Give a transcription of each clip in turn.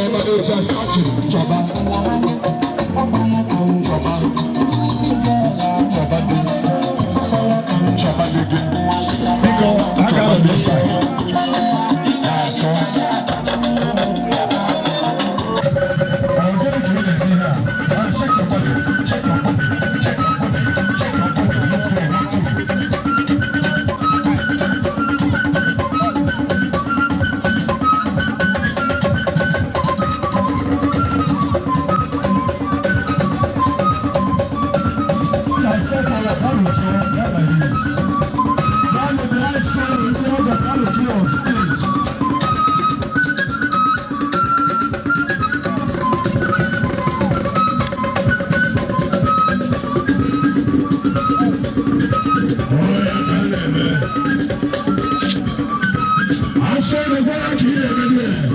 Ọmọdéjà sáàtì jọba. Jọba. Jọba dé. Jọba dédé. Biko, aka nọ this side. Atọ. Gịnị ka ị na-eme ihe a? Shake your body, shake your body, shake your body, shake your body. Let's go, one, two. I said for your body, so that like this. Now you be like saying, if you want to kiosk, please. Oh, yeah, yeah, yeah. I said the one here, yeah.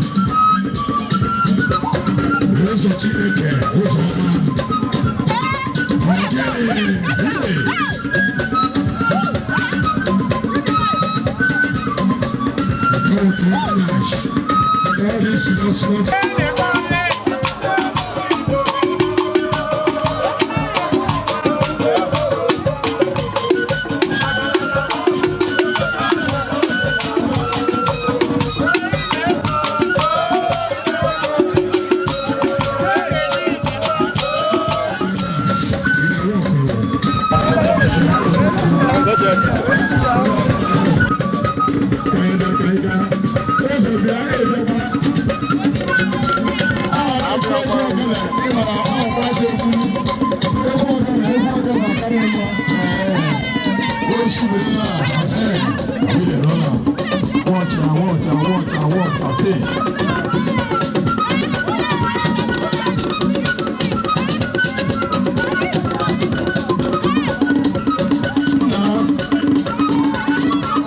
Ụzọ Chineke, ụzọ ọma. Ogene, hey. Go to English. All this small, small. Kaida, kaida. Ụzọ bịa, ịbịakwa. Ah, egwu ọbụla, ị mara, ọ bụ ajọ egwu. Egwu ọbụla, egwu ọbụla karịa mma. Ee, oṣù náà, ee, we dey run am. Watch am, watch am, watch am, watch am, see. Na,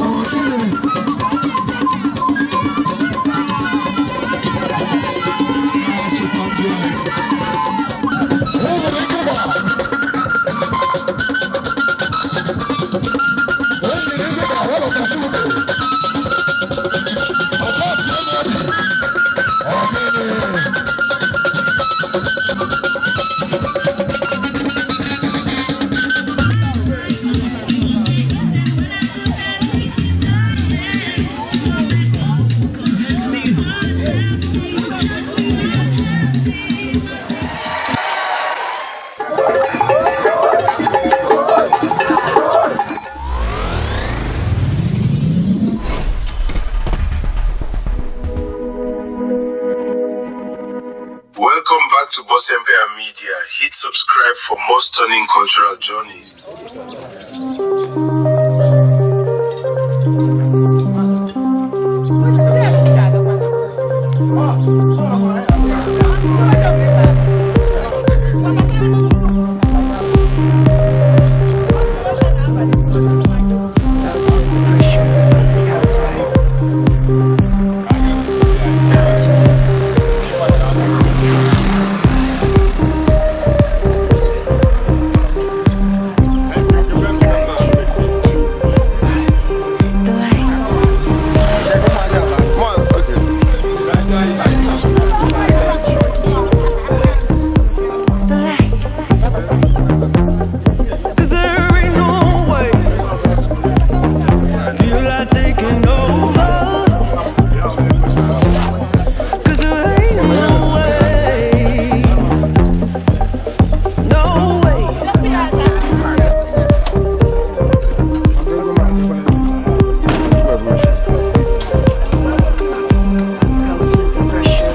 ọ gịnị? Achịkwa ndị ahụ. O nwere nkịta. O nyere nkịta ọ lọta. Ọba tie mmadụ. Ọ gịnị? Welcome back to Boss Empire Media. Hit subscribe for more stunning cultural journeys. Felt the pressure of the outside. Come to me. Let me help you fly. Let me guide you to find the light. Let me guide you to find the light. 'Cause there ain't no way. Feel like taking over. 'Cause there ain't no way. No way. Felt the pressure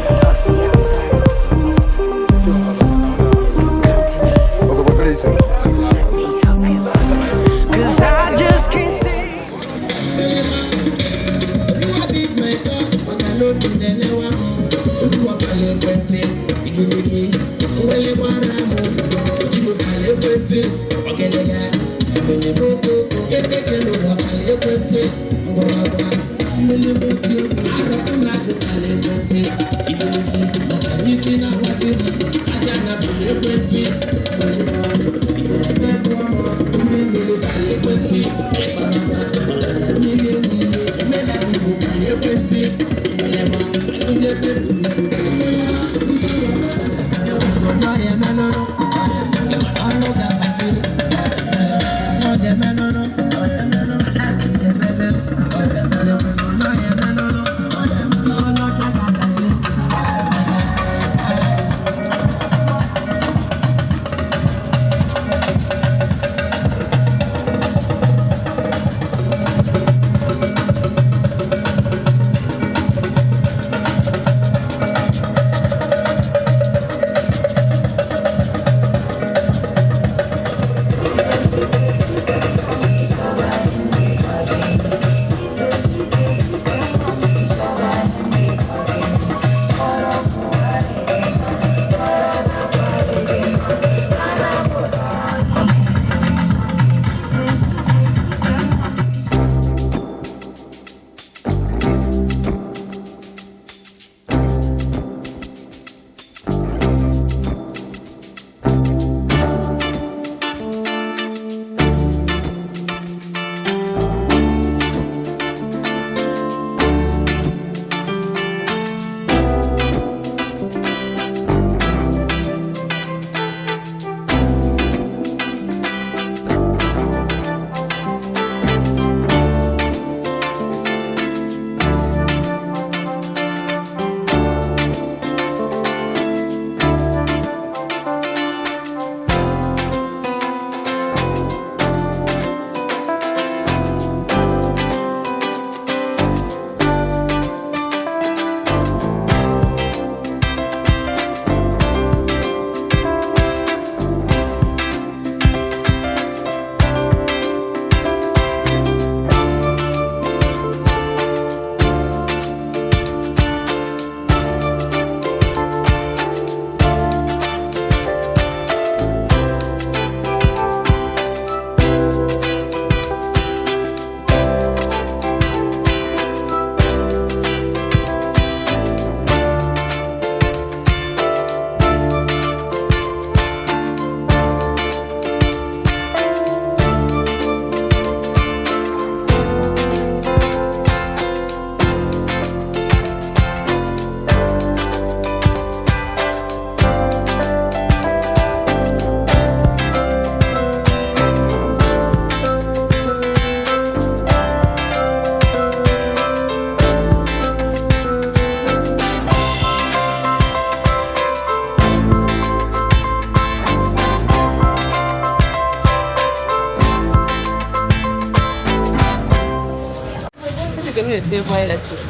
Na-etinye eyelashes.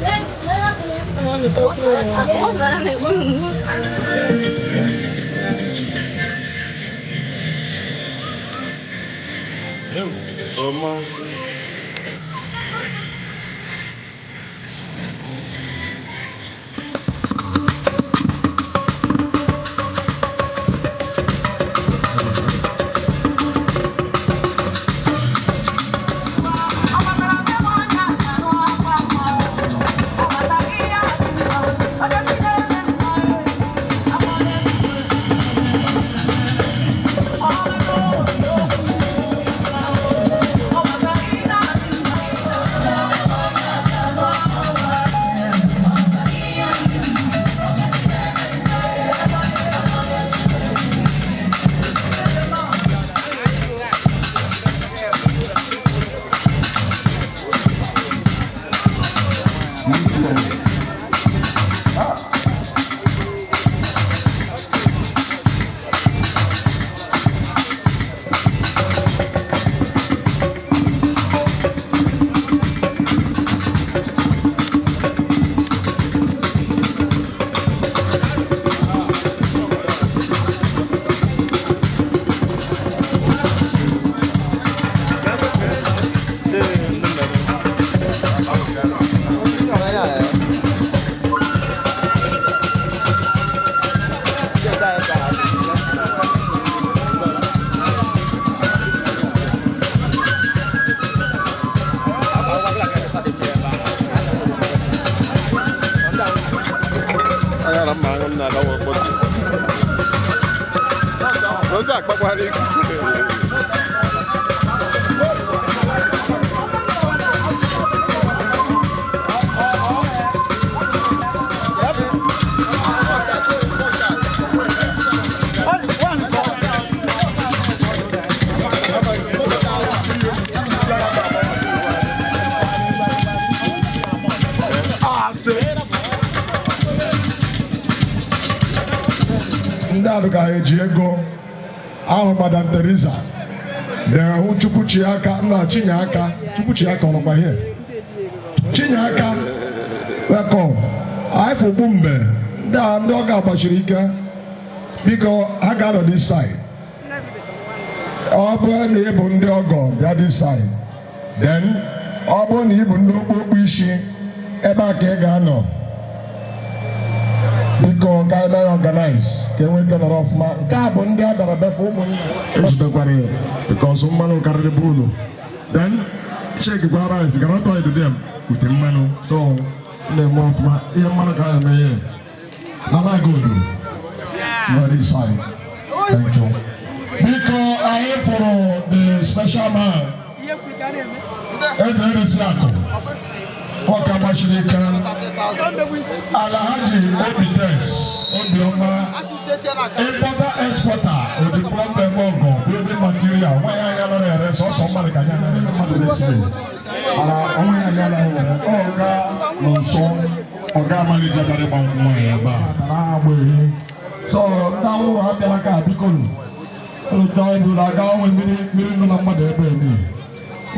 Ọmọ. Agara mma aṅụ m na-adawa ụkpọtụ. Rosa akpakwara ike. Ndị a ka eji ego ahụ Madam Teresa na-ehụ Chukwuchiaka nna Chinyeaka. Chukwuchiaka ọnọkwa here? Chinyeaka, welcome. Anyị fụgbu mgbe ndị a ndị ọ ga-agbachiri ike. Biko, ha ga-anọ this side. Ọ bụrụ na ị bụ ndị ọgọ, bịa this side. Then ọ bụrụ na ị bụ ndị okpokpo isi, ebe a ka ị ga-anọ. Biko, ka ebe ya organize ka e nwee ike nọrọ ọfụma. Nke a bụ ndị a bịara befe ụmụnna ezutekwara ya because mmanụ karịrị bụụlụ. Then shake gwa rice, groundnut oil dị them with mmanụ, so na-eme ọfụma. Ihe mmanụ ka a eme ihe Mama Gold very side. Thank you. Biko, anyị fụrụ the special man, Eze Erisi Akụ, ọka gbachiri ike, Alhaji Obi Tex Obiọma, importer exporter, odi problem ọgọ building material. Nwa ya anya anaghị ere sọsọ mmadụ ka anya anaghị ere mmadụ na-esi, mana onwe ya anya anaghị ere. Ọga nọ nso, ọga manager bịara ịgba nkwụ nwaanyị ebe a na-agba ehi. So ndị awụrụ ha bịara ka biko ụlọ ebula aga onwe mmiri mmiri nọ na mmadụ ebe emi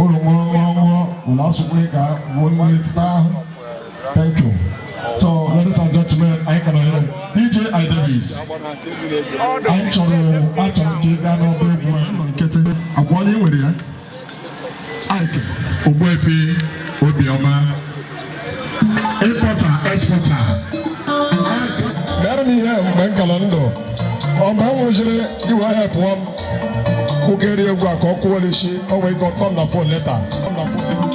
ụlọ ṅụọ ṅụọ ṅụọ ụlọ asụkwụ ka ṅụọ mmiri taa ahụ. Thank you. So, ladies and gentlemen, anyị ka nọ here. DJ I Davis, anyị chọrọ achọrọ ka ị gaa n'ọba egwu a nọ nkịtị agwa onye nwere ya. Ike Ogbuefi Obiọma, importer exporter. Mere m ihe mgbe m ka nọ ndụ, ọ mgbe m nwụziri iwe ahịa pụọ m kwụkeri egwu a ka ọ kwụwere isi o nwee ike ọtọ m na phone later. Na phone.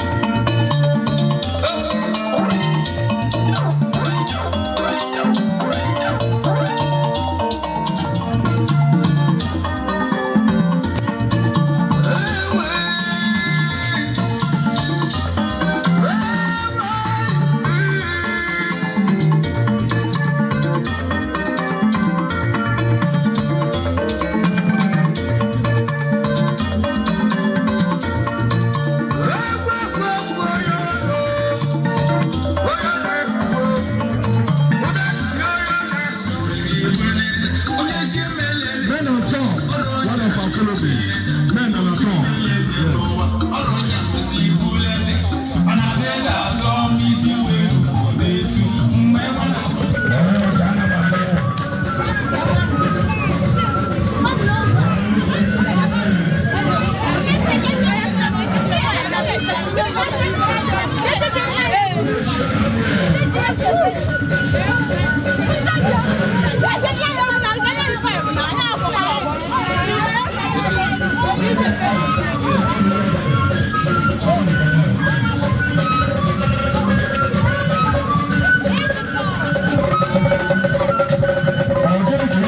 Men on top, one of our fellow men on top. Yes.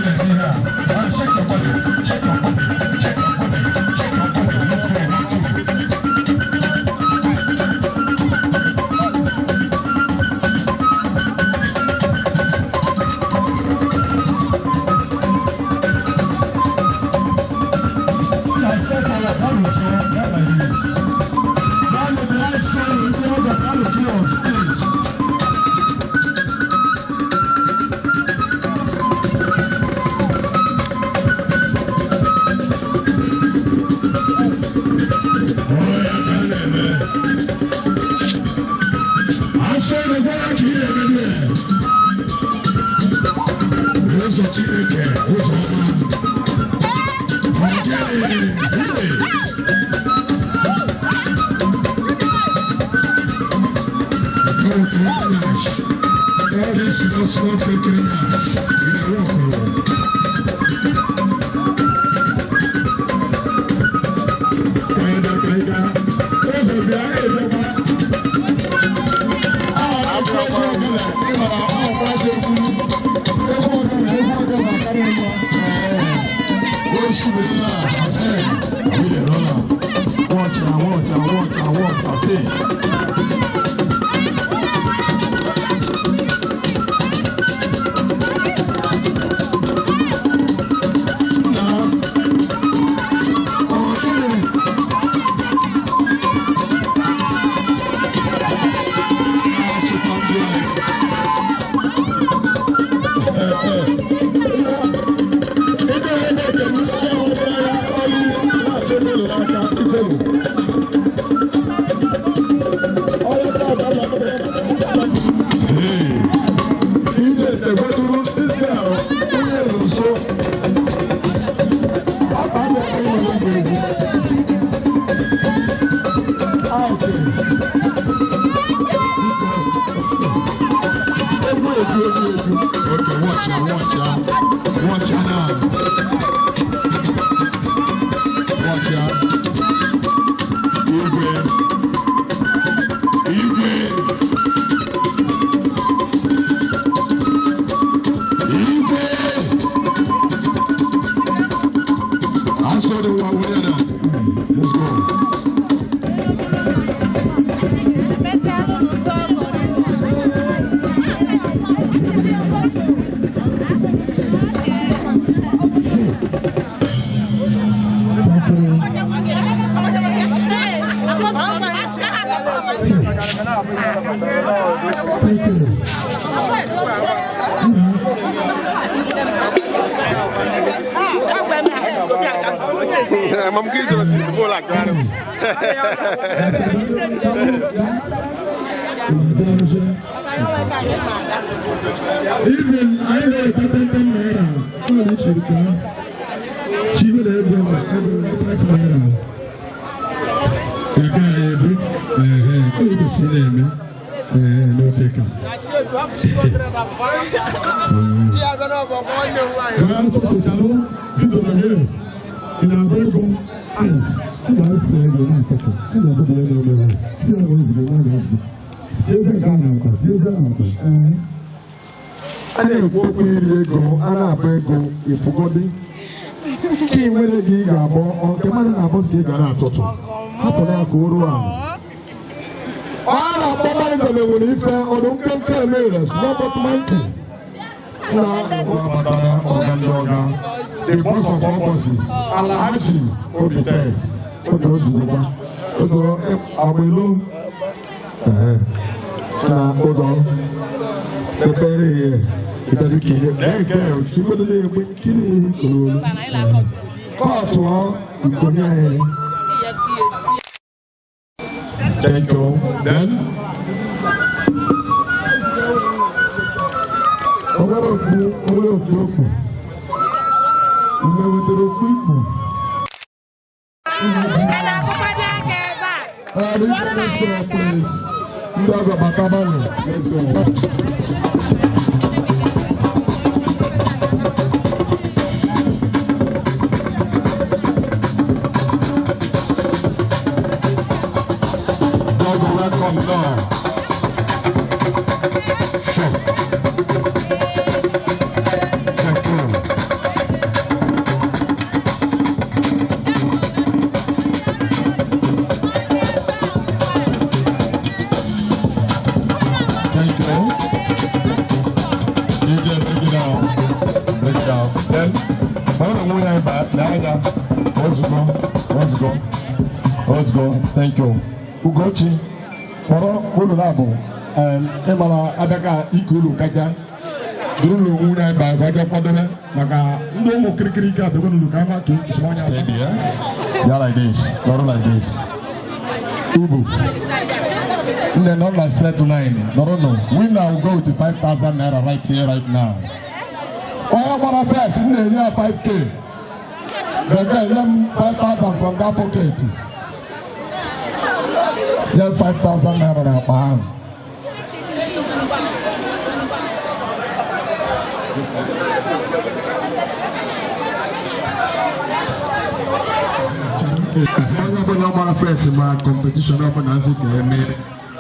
Shake your body, shake your body, shake your body. Let's go, one, two. I step forward, that was so, that like this. That will be nice, so you know that that will be us, please. Afọ na-egwara ka ihe eme ụzọ Chineke, ụzọ ọma. All this small, small taking in a walk. Kaida, kaida. Ụzọ bịa, ebekwa. Ah, egwu ọbụla, ị mara, ọ bụ ajọ egwu. Egwu ọbụla, egwu ọbụla karịa mma. Watch out, watch out, watch out, watch out, see. Watch ya, watch ya. Watch ya now. Watch ya. Igwe. Igwe. Igwe. I saw the one winner now. Let's go. Mam ka izoro si bụla akara. Even I know it's 10 naira. Oh, it's She will have 5 naira. You can every no take. A na-ekwu okwu iri ego, a na-abụ ego ifugodi ka ị nwere gị ga-agbọ nke mmadụ na-abọzi ka ị ga na-atụtụ hapụ na aka oru ahụ. Ọ na-akpọ manager na enwere ife ọdụ nkenke emere small but mighty na abatara ọga ndị ọga, the boss of all bosses, Alhaji Obi Tess oge ozugbo ụzọ agbelo na ụzọ pepere ihe ìdájú kìí ẹ ṣùgbọ́n tó lè pé kí ni ìkòrò kóòtù ọ ìkòní ẹ. Thank you. Then, obere okpu, obere okpu okpu. Mgbe wetere okpu ikpu. Let's go, please. Ndị ọgọ bata gbanwe. Let's go. Ọgọ, welcome now. Sure. Thank you. Thank you. DJ, break it down. Break it down. Then, I want to move back. Now, let's go. Let's go. Let's go. Thank you. Ugochi, kpọrọ ụlọ na-abụ ịmara abịa ike ụlọ kaja duru ụlọ onwe na ebe a ga kwadobe maka ndị ụmụ kirikiri ike abịa n'ụlọ ka ama ka isi anya. Steady, yeah? Yeah, like this. Not like this. Ibu. Nne, not like set nine. No, no, no. Winner will go with the 5,000 naira right here, right now. Onye gbara first, nne enye ya 5K. The guy nye m 5,000 from that pocket. Nye m 5,000 naira n'akpa ahụ. Onye ọbụla gbara first ma competition ọbụla nsị ka eme,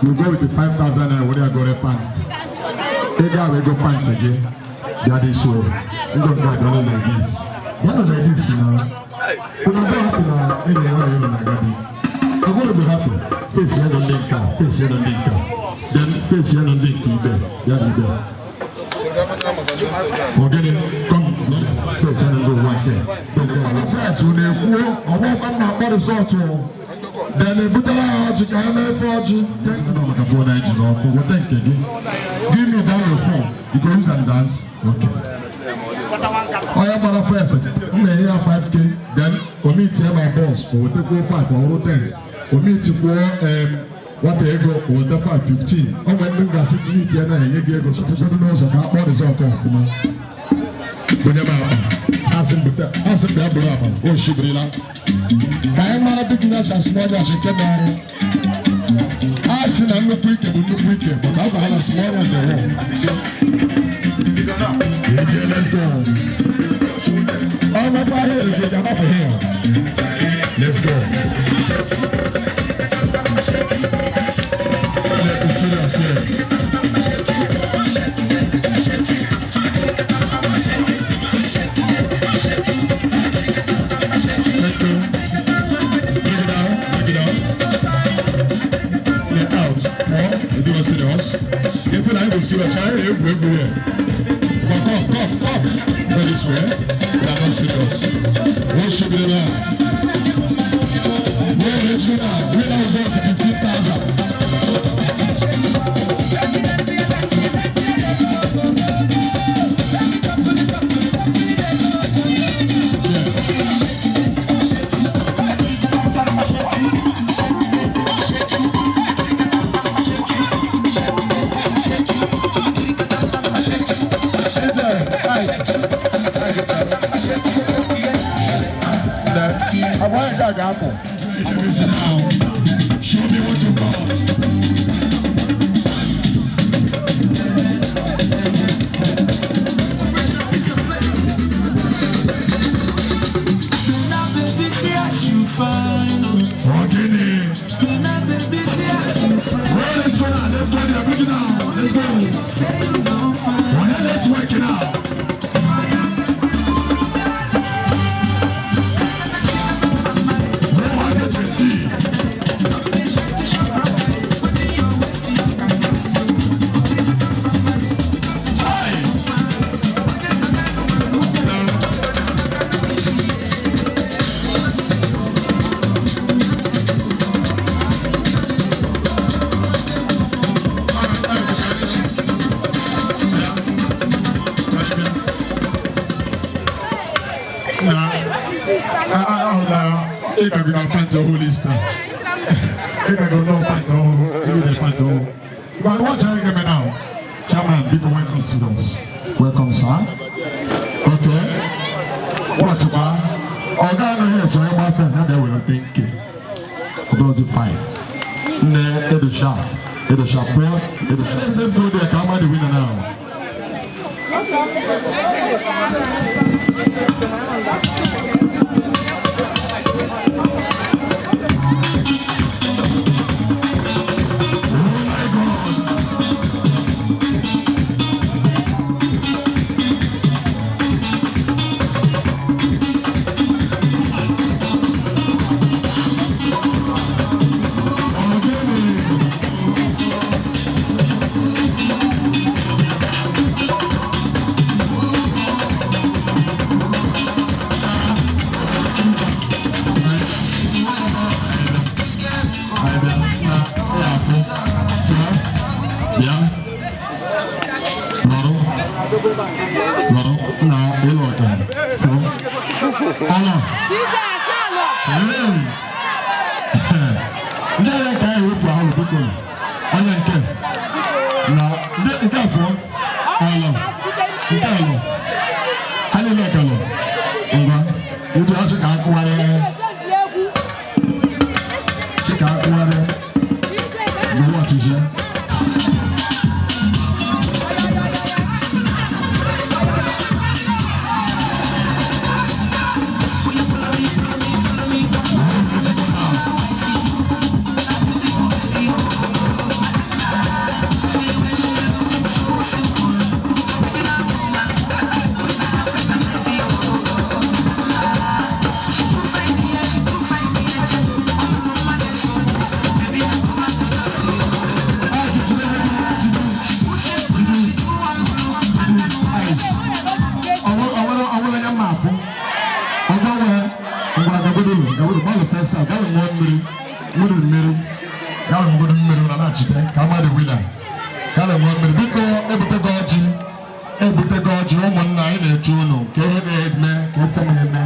you go with the 5,000 naira were ya gore pant. Ego ahụ ego pant gị bịa this way. Ndị nke a bịa like this. Bịa like this na. Una go happy na enyi ya nwanyị nọ na agadi. Ogoro go happy. Face ya nọ ndị nke a, face ya nọ ndị nke a. Then face ya nọ ndị nke ibe, ya na ibe. Ogene, come, face ya nọ ndị ụwa nke. First, unu ekwuo, ọgbọkwa mma akpọ result. Then ebutere ha ọjị ka ha mee efe ọjị. Maka phone anyị ji n'ọkụ, weta nke gị. Give me that your phone. You go use and dance? Okay. Onye gbara first, m na-enye ya 5K, then omitie my boss, o wetekwuo 5, ọ bụrụ 10. Omitikwuo nwata ego, o weta 5, 15. O nwere ndị m ga-asị gị mitie na-enye gị ego, chọtụgodo n'ụzọ ka a kpọọ result ọfụma. Onye m akpa, asị m bute, asị m bịa bụrụ akpa, o shibirila. Ka anyị mara big nyash and small nyash nke na-arụ. A sị na nnukwu ike bụ nnukwu ike, but alcohol is small as the world. AJ, let's go. Ọmọkwa here is the for here. Let's go. Let's be serious here. Let's go. Break it down, break it down. Let out. Four. You do it serious. If you like, you serious. Try it everywhere. Come, come, come, come. Go this way. We are not serious. What should be the line? Where is it now? We now go to 15,000. Show me what you got. Ogini. Well, let's go now. Let's go there. Bring it down. Let's go. Well, let's work it out. 120. Chai. Na, ị ka gị na-afanta ọhụrụ ista. Ị ka gị na-afanta ọhụrụ, ị na-afanta ọhụrụ. But what are you giving now? Chairman, people, welcome students. Welcome, sir. Okay. What about? Ọ̀gá anaghị eso ịgba fes na bịa were think Odozi fine. Nne Edosha, Edosha pụọ, Edosha. Let's go there, ka ama the winner now. Oh my God. Ogene. Bịa. Nọrọ. Nọrọ. Na ụlọ ọka. Pụọ. Ọlọ. Ee. Ndị agha nke anyị wepụ ahụ biko. Onye nke. Na ndị nke a pụọ. Ọlọ. Nke alọ. Ha niile ọkalọ. Ngwa. Ndị ọchị ka akụgharịa. Chị ka akụgharịa. Gbogbo ọchịchị. Ebutego ọjị ụmụnna anyị na-eche unu ka ihe na-eme ka efe na-eme.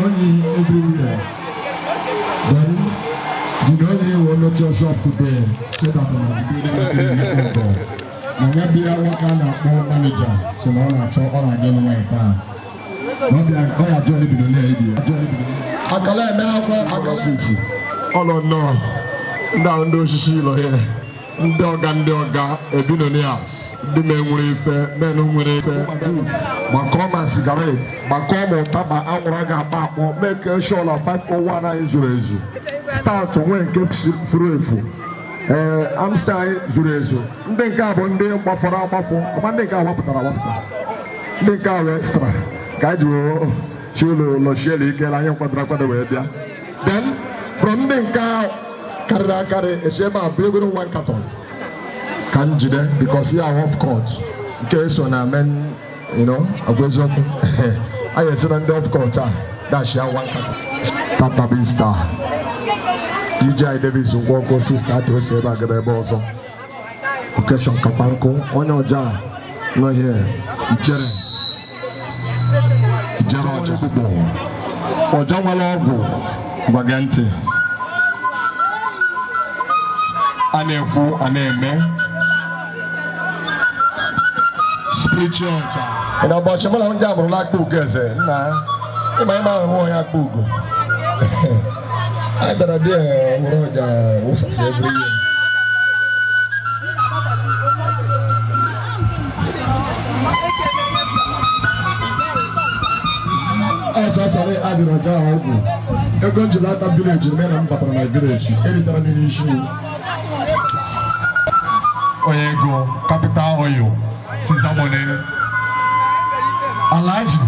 onyi everywhere. Then the only one not your shop today say that na the building. Na ya bịa nwoke a na-akpọ manager si na ọ na-achọ ọ na-aga ịlụ nwaanyị taa. Na ọ bịa ọ ya join billionaire ibi ya. Akala eme akwa akala Ọfisi. Ọlọ nnọọ ndị ahụ ndị osisi ụlọ ya ndị ọga ndị ọga ebillionaires ndị men nwere ife men nwere ife gbakọọ ma cigarette, gbakọọ ma ụtaba, anwụrụ a ga-akpa akpọ, make sure na 501 anyị zuru ezu, stout nwee nke furu efu, ee, Amstel anyị zuru ezu. Ndị nke a bụ ndị gbafọrọ agbafọ ọma, ndị nke a gbapụtara agbapụta, ndị nke a wee extra ka anyị ji wee chi ụlọ lọchiela ike na anyị kwadoro akwado wee bịa. Then from ndị nke a karịrị akarị esi ebe a bụ egoro one carton ka m jide because ya off court nke so na men agwa eziokwu anyị esi na ndị off court a dash ya one carton. Tata Bista DJ Davis Ngwọkụ sista ati ose ebe a gaba ebe ọzọ occasion kakwa nkụ onye ọja nọ here ijere ijere ọja ọja nwere ọgwụ gwa ntị a na-ekwu a na-eme spiritual ọja. Na ụbọchị mụ na ndị amụrụla akpa ugo eze nna ịma ịma ahụ onye akpa ugo anyị bịara dị nwere ọja wụsasị every year. Ọsọsọrọ adịrị ọja ọgwụ ego njilata village mee na m batara na village eritara m n'isi onye ego capital oil Caesar money Alhaji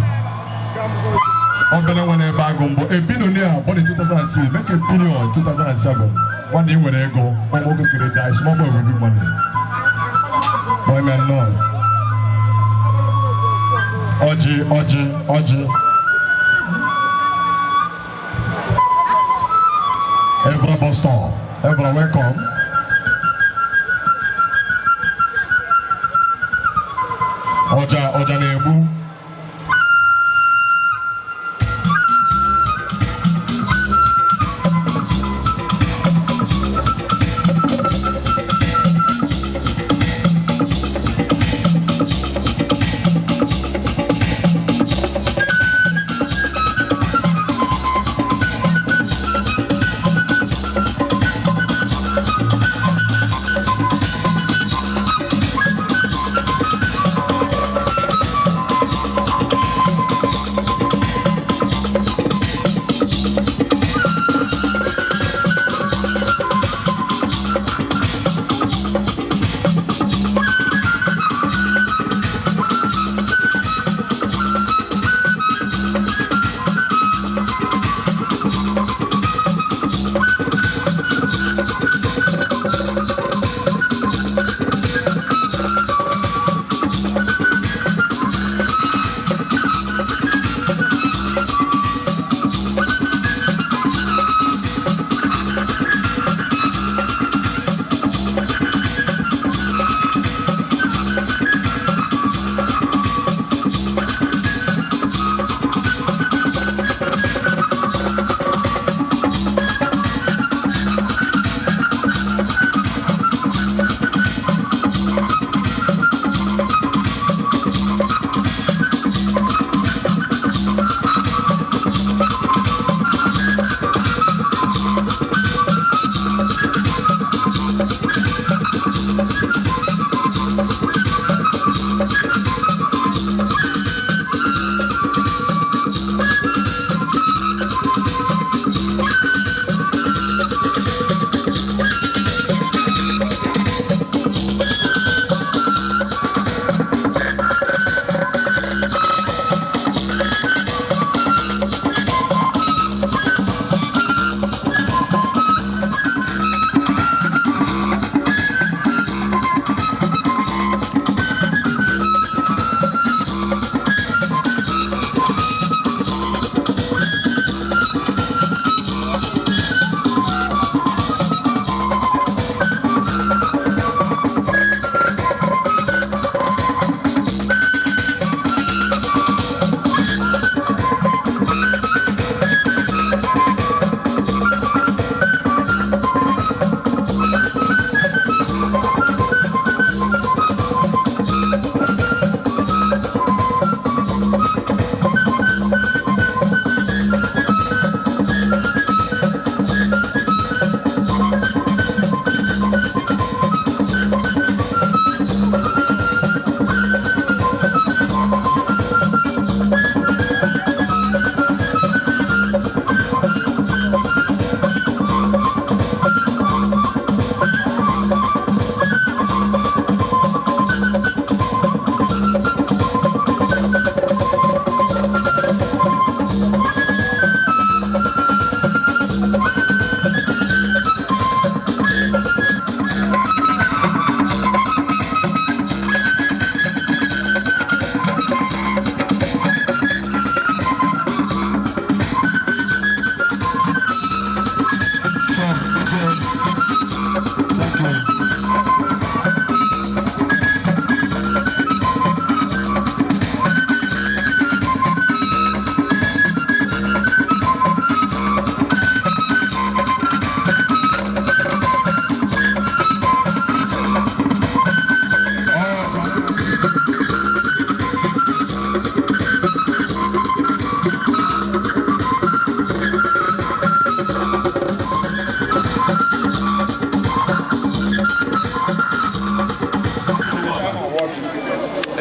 obere nwere ebe agụ mbụ, a billionaire born in 2006, make a billion in 2007. Nwanne ị nwere ego nwa nwoke kere die small boy with big money, boy man nọ ọjị ọjị ọjị. Evra bus stop. Evra, welcome. Ọja ọja na-egbu.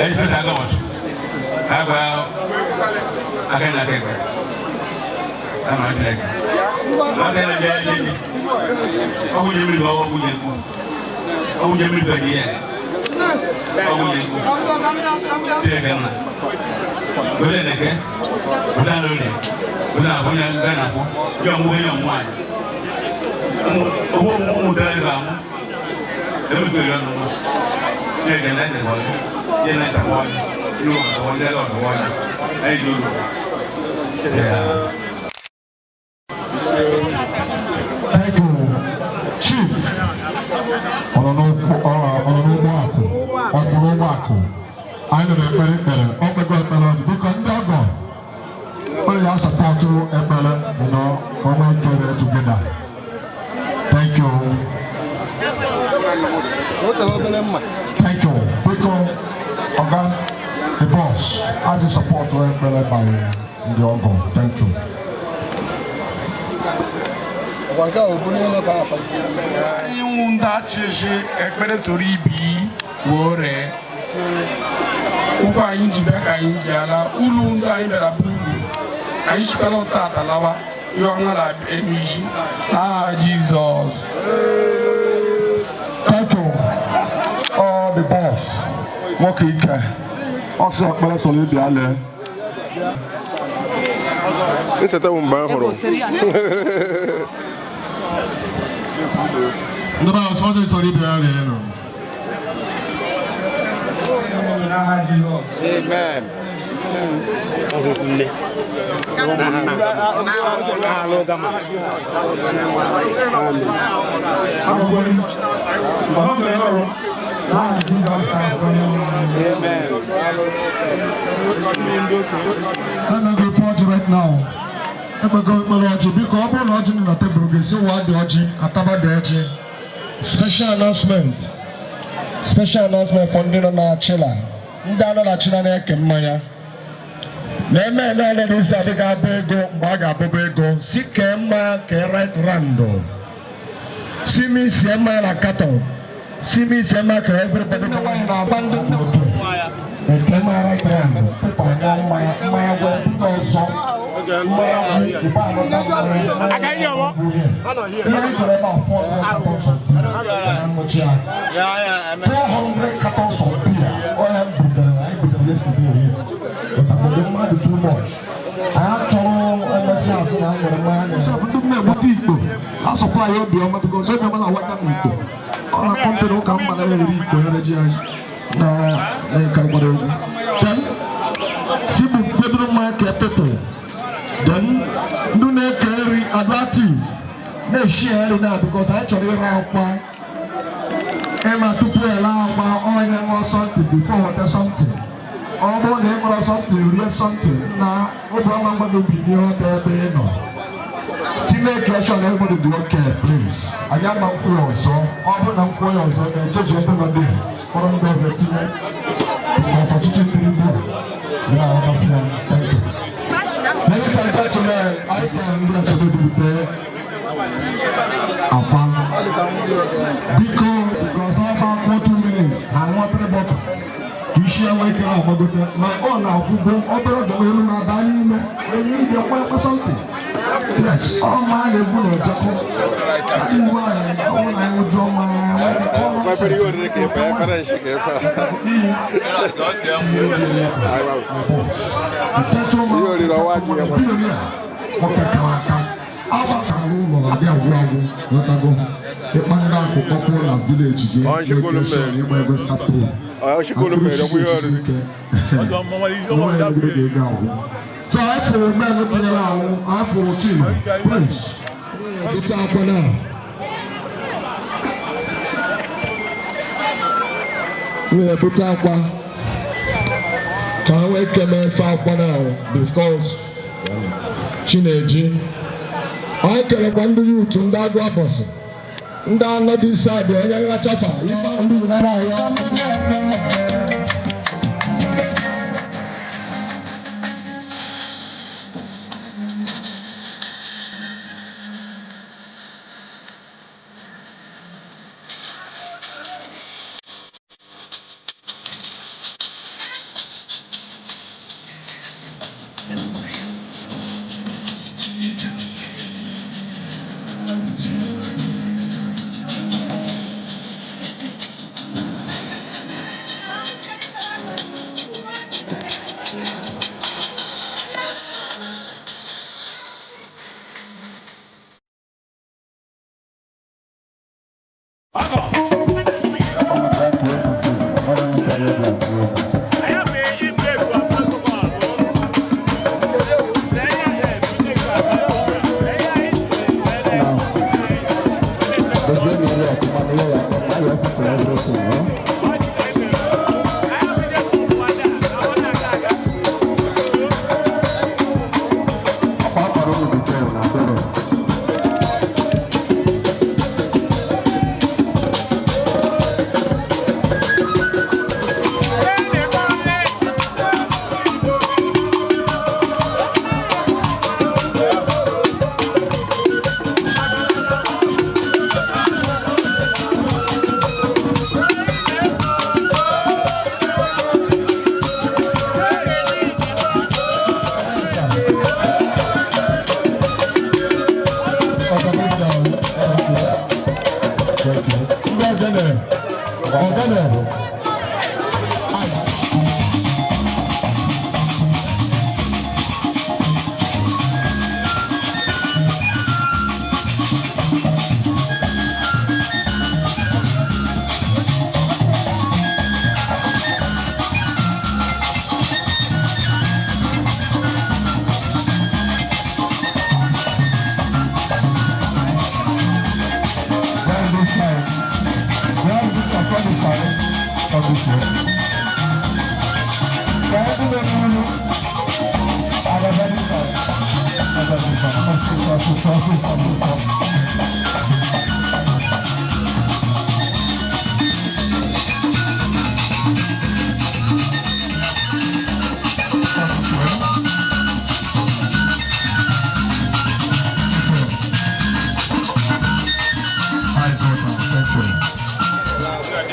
Eji fesa gọọmenti agba aka na aka ekpe ama Chineke aka na jẹ ẹjẹ ni ọkùn jẹ mmiri ọkùn jẹ nkwu ọkùn jẹ mmiri fẹ yẹ ọkùn jẹ nkwu Chineke mma wele neke wele alole wele ahụ ya nga na akwụ yọ ọmụ wee yọ ọmụ anyị owó mú dára ẹgbẹ àwọn ẹbí tó yọ ọmọ Chineke na ẹsẹ wọlé yẹ na ẹsẹ wọlé inú ọsẹ wọlé ẹsẹ ọsẹ wọlé ẹyìn tó lò. Thank you, Chief. Ọ̀nà akụ, ọ̀nà akụ. Anyị nọ n'ekpere ekpere, ọ kpego ekpere ọjị, biko ndị ọgọ. Onye ya support ekpere, ọnwa ekere together. Thank you. Thank you. Biko, Oga, the boss, as you support ekpere by ndị ọgọ. Thank you. Anyị nwụ ndị achịchị ekpere soro ibi wee ree ụkwụ anyị ji bịa ka anyị ji ala ụlọ ndị anyị bịara bụ uru anyị chikwala ụta atalawa ihe ọnwa na elu isi n'aha Jizọs. Thank you. All the boss. Nwoke ike. Ọ sị ekpere soro ibi ale. Nseta m mgbe m hụrụ. Ndị be anyị sọjị sọrọ ibe ya rie nụ. Amen. Amen. Let me go for ọjị right now. Ekpego ekpere ọjị, biko ọ bụrụ na ọjị dị na tebụl ga-esi wa dị ọjị ataba dị ọjị. Special announcement. Special announcement for ndị nọ na Chila. Ndị anọ na Chila na-eke mmanya. Na-eme na isi adịghị abụ ego mgbe a ga-abụba ego. Si kee mmanya kee right round. Si mi sie mmanya na carton. Si mi sie mmanya ka everybody. Ndị nwaanyị na-agba ndị eke mmanya right round. Pịpa anya mmanya mmanya gwọ ndị ọzọ. Mmanya gwụ ịba anọta mmanya. Ihe anyị chọrọ ebe a 400 cartons of beer. Na nnọchi ya. 400 cartons of beer. Onye m butere, anyị butere yesterday here. But the mmadụ too much. Anyị achọrọ emesi asị na nwere mmanya na ndị m na-egbute ikpo. A supply ya obiọma because obiọma na-awata m ikpo. Ọ na company ụka mma na-eri ikpo ya ji anyị na na-ekarịkwara egwu. Then, si bụ pedro mmanya ka people. Then, ndị na-eke nri adaptive na-eshi nri na because anyị chọrọ ịra akwa. Ịma tupu ele akwa onye ṅụọ something before weta something. Ọ bụrụ na ị ṅụrụ something rie something na obi ọma ngwa gị binie ọtọ ebe ị nọ. Si make sure na everybody dị okay, please. Anyị ama nkwụ ya ọzọ. Ọ bụrụ na nkwụ ya ọzọ na-echeji ndị nọ dị kpọrọ ndị ọzọ tinye. Because ọchịchị Tinubu ya aghọtasị ya. Thank you. Ladies and gentlemen, anyị kere ndị ọchịchị bute akwa. Biko, because n'ọba akwụ 2 minutes, ha ṅụọ three bottle. Ka isi enwe ike na-agbagote. Ma ọ na-akwụgo obere oge elu na-aba n'ime. Onye ije kwa ekwe something. Yes, ọ ma a na-egbu na ejekọ. Iwu anyị, ọ bụrụ na anyị ṅụjụọ mmanya, Kwafere ihe oriri ka ịkpa, efere nshi ka ịkpa. Ihe oriri ọwa gị ya. Nwoke kara aka agbakara ụlọ adị agwụ agwụ nwetago ịkpa ndị akụ kpọkwuo na village gị. Ọ nchikwulu mmeri. Ịgba ego stapụ. Ọ nchikwulu mmeri, ọkwa ihe oriri. So anyị fụrụ men tinyere ahụ, anyị fụrụ Chima Prince bute akwa na wee bute akwa ka ha wee keme efe akwa na because Chineji. Anyị kelekwa ndị youth, ndị agụ abọsị, ndị anọ dị isi abịa onye nrachafa ife ndị nara ahịa. Ọsịsọ, ọsịsọ, ọsịsọ, ọsịsọ.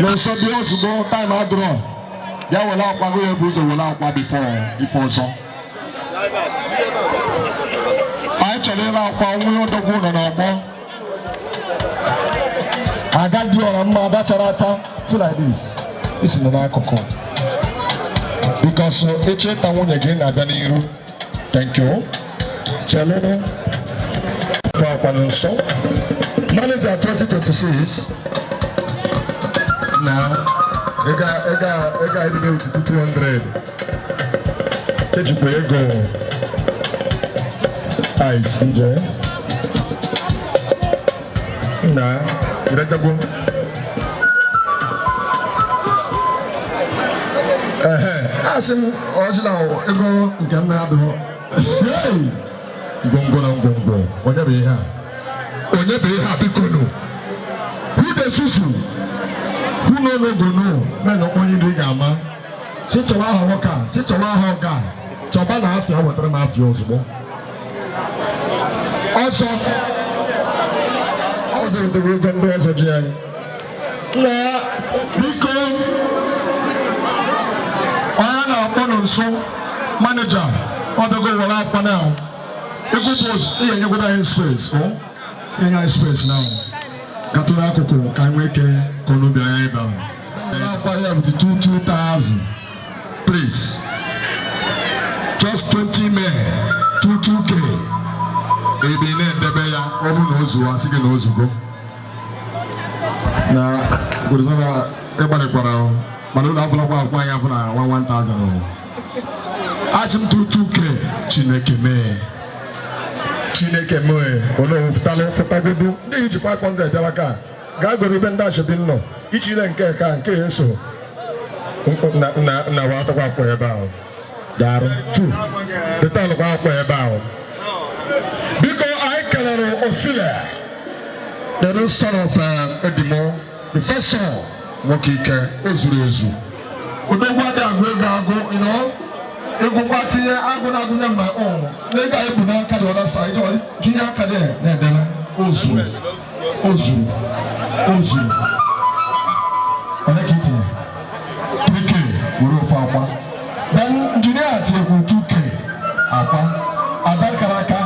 N'ọsọ bịa ozugbo time adịrọ ya were akwa gị ebu ụzọ were akwa before ife ọzọ. Anyị chọrọ ịre akwa nwa odogwu nọ n'ọgbọ. Agadi ọra mma ada chara acha see like this isi nọ n'akụkụ because echi ịta nwunye gị na-abịa n'iru. Thank you. Chelụnụ fụ akwa nso. Manager 2026 na ego ego ego ebido with 200 ejikwa ego ice DJ na iretagbo ehe asị m ọjị na ego nke m na-adịghị. Hey! Ngwongwo na ngwongwo, onye bụ ihe a? Onye bụ ihe a? Biko nụ, who dey susu, who no no go know men onye ndị ga-ama si chọwa aha nwoke a, si chọwa aha ọga a, chọba na afịa wetara m afịa ozugbo. Ọzọ ọzọ rutere ego ndị ọzọ ji anyị nna biko onye na-akpọ nso manager ọdọgo were akwa na egwu bos ihe nyekwara anyị space o nye anyị space now gatụ n'akụkụ ka anyị nwee ike ka ọnụ bịa anyị ebe ahụ. Akwa ya with 2,000, please, just 20 men, 22K ebe ị na-edebe ya. Ọ bụrụ na o zuo, asị gị na o zugo na Gorizona ịgbalịkwara o, mana ụlọ abụlakwa akwa anyị afọ na 1000 o. Achị m 22K. Chineke mee, Chineke mee onye fụtalụ fụtagodu ndị iji 500 bịara ka gaa goro ebe ndị ashebi nọ ichi ile nke ka nke eso na na na wa atakwa akwa ebe ahụ daarụ tu detalụkwa akwa ebe ahụ. Biko, anyị kelere Osile, the son of Edimo, the first son, nwoke ike o zuru ezu, odogwu adị agụ ego agụ egwukwa tinye agụ na-agụnye my own n'ego anyị bụ n'aka. The other side ọ tinye aka there na-edebe o zuru, o zuru, o zuru. Onye ka itinye 3K were ofu akwa, then injinia tinyekwu 2K akwa. Ada kara aka,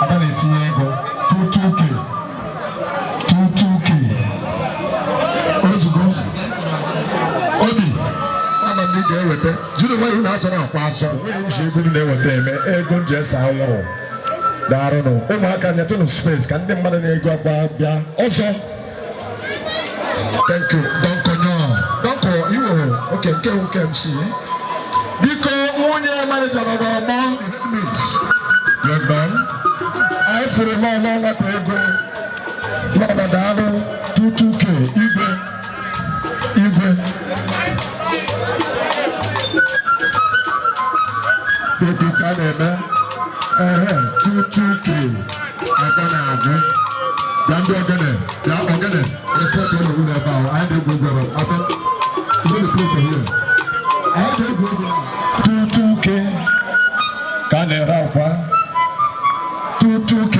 ada na-etinye ego 22K, 22K ozugbo. Obi ama m ị ga-eweta jiri nwayọọ na azọ na-akwa azọ nweghị nji ego m na-eweta eme ego m ji ese anwụrụ. Daarụnụ ụmụaka, nyetụnụ space ka ndị mmadụ na-ego akwa bịa ọzọ. Thank you. Donkonyo donko iwo oke nke nwoke MC. Biko, nwunye manager nọ n'ọgbọ. Young anyị fụrụ lọlọ nwata ego lọlọ, daalụ. 22K igwe igwe ego ka a na-eme ehe 22K ada na-agwụ. Bịa ndị ogene, bịa ogene, respect ụlọ unu ebe ahụ. Anyị na-egwu egwu ebe ahụ. You go dey play for here. Anyị na-egwu egwu na 22K ka a na-ere akwa 22K.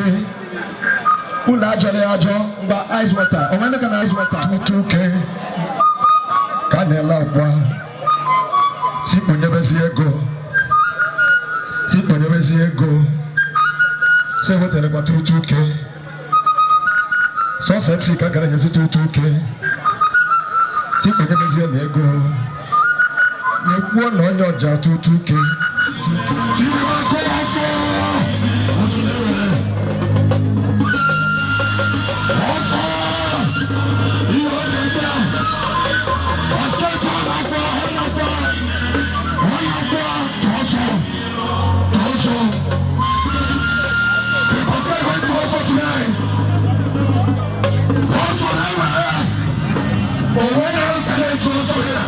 Ụlọ ajọrọ ya ajọ mgba ice water onwe ka na ice water 22K ka a na-ele akwa. Si kponyebezi ego, si kponyebezi ego, si ewetarakwa 22K. Sọsọ MC ka gara nyezi 22K. Si kponyebezie na ego nyekwuo na onye ọja 22K. Tinye ọsọ ọsọ na-ewere ọsọ ihe ọ na-eme basket. Ọ na-akwa, ọ na-akwa, ọ na-akwa tọọsọ tọọsọ. The basket going to ọsọ tonight. Ọsọ na-ewere onwe na-ntele etu ọsọ here.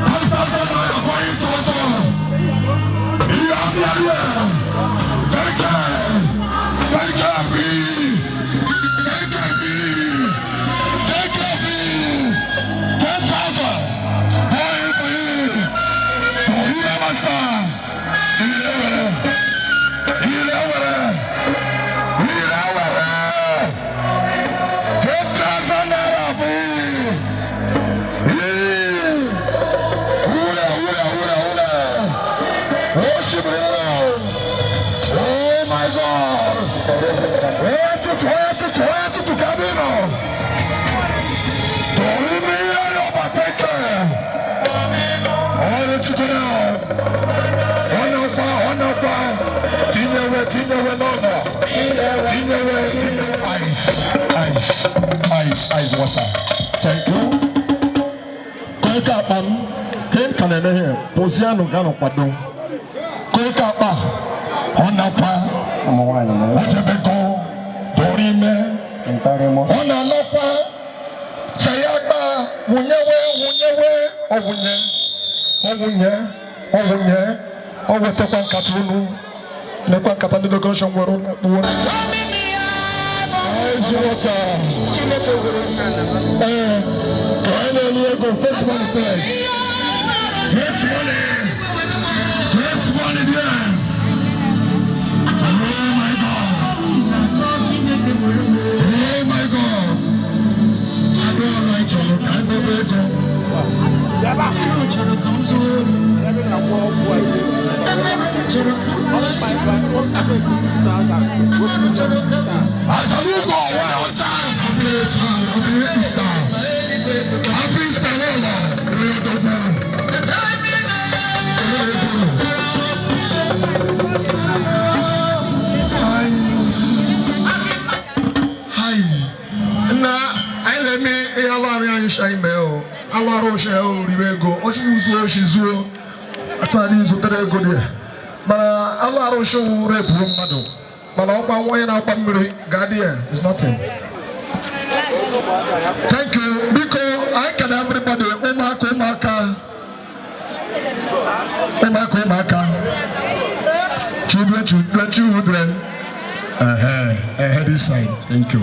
₦5,000 going to ọsọ. Ihe abịa Onye tụtụ, onye tụtụ, onye tụtụ ka ebe ị nọ. Tụrụ ime ihe ya ọgbateke. Onye chukwu na ọ na-akwa, ọ na-akwa. Tinyewe, tinyewe n'ọnọ. Tinyewe, tinyewe. Ice, ice, ice, ice water. Thank you. Kọ̀ọ̀kà akpa m, ka m ka na-eme ihe, pụzianụ ganụ kwado. Kọ̀ọ̀kà akpa, ọ na-akwa, o jebego, tụrụ ime, ọ na-alakwa, chayakpa, wụnyewe, wụnyewe, ọ wụnye, ọ wụnye, ọ wụnye, ọ wetakwa nkata unu, lekwa nkata ndị decoration nwere ụlọ kpuo. Ice water. Ee, ka anyị na-eri ego first money first. First money. First money there. Oh my God. Oh my God. Adụ ọrụ anyị chọrọ ka anyị zebe ego. Achọrọ ịgba ọwa ọcha. Happy Easter, Happy Easter. Happy Easter n'ụlọ. Onye ọdọgba. Onye ebulu. Hi. Nna, anyị na-eme ihe alụ arụ anyị shi anyị mee o. Alụ arụ oshi o riwe ego. Oshi zuo oshi zuo. Atụ anyị zụtara ego dị ya. Mana alụ arụ oshi wụ repụrụ mmadụ. Mana ọkwa onye na-akwa mmiri ga-adị ya is nothing. Thank you. Biko, anyị kene everybody, ụmụaka, ụmụaka. Ụmụaka, ụmụaka. Children, children, children. This side. Thank you.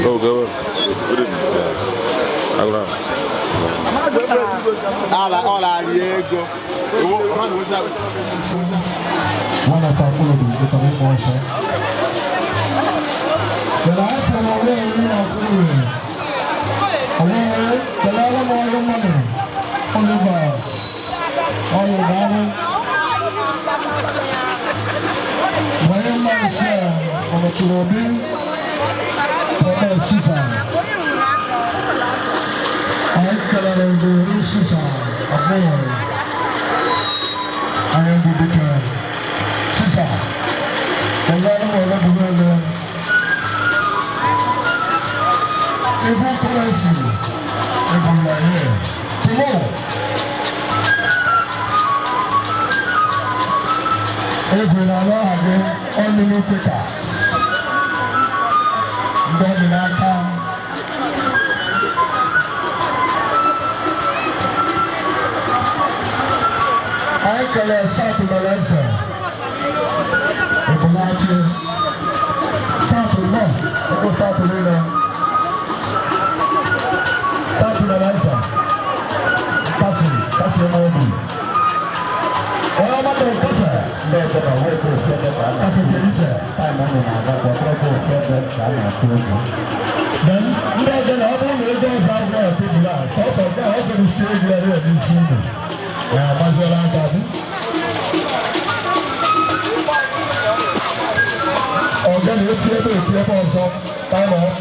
Oh, go on. Good. One of our followers, the Tamu Moshe. The life of our way, we are following. Away, the Lala Moyo Money, Oliver, Oliver, Wayne Moshe, on the Kilobi, for Caesar. I can Caesar, a boy. I am the bigger. Sister, Ibu currency, Ibu here. Tomorrow, Ibu na again, only new takers. Ndị n'aka. Anyị kelere South Malaysia. Ebolachi, South North, Ego South niile. South Malaysia, Kasi, Kasi Obi. Onye ọgbakọ nkata Ndị ọzọ na nwoke ofu ebe ka a Kasi Keriche. Taịm ụnụ na-aga kwa ọbụrụ ofu ebe ka a na-atụ egwu. Then ndị ọzọ na ọ bụrụ na ego ọzọ agwụ na tebụl a, sọsọ nke a ọ zụrụ isi ego ya rịọ n'isi unu. Ya agbaziela aka gị. Ọga na-eti ebe eti ebe ọzọ, time off.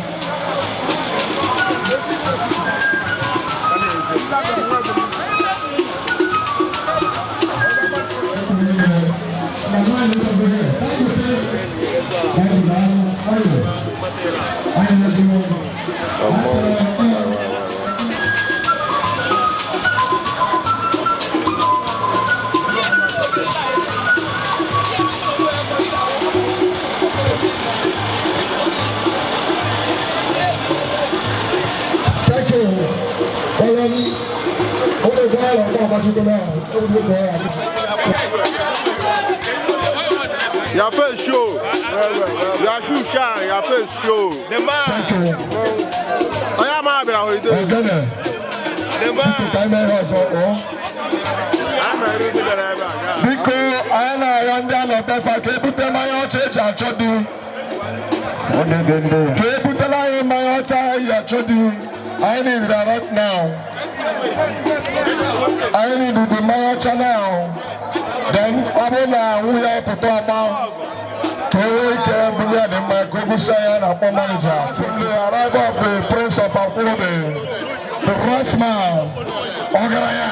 Thank you. Your face show. Your shoe shine. Your face show. The man. Onye ama abịara holiday. Ogene. The man. Ka anyị mee ihe ọzọ, ọ? Biko, anyị na-arịọ ndị a nọtefa ka ebute mmanya ọcha eji achọ di. Ka ebutela anyị mmanya ọcha anyị ji achọ di. Anyị need it right now. Anyị need the mmanya ọcha now. Then ọ bụrụ na nwunye anyị pụta ọgba ka o nwee ike buru ya dị mma ka o gosi anyị a na-akpọ manager. From the arrival of the Prince of Akwụbe, the right man, ọgaranya.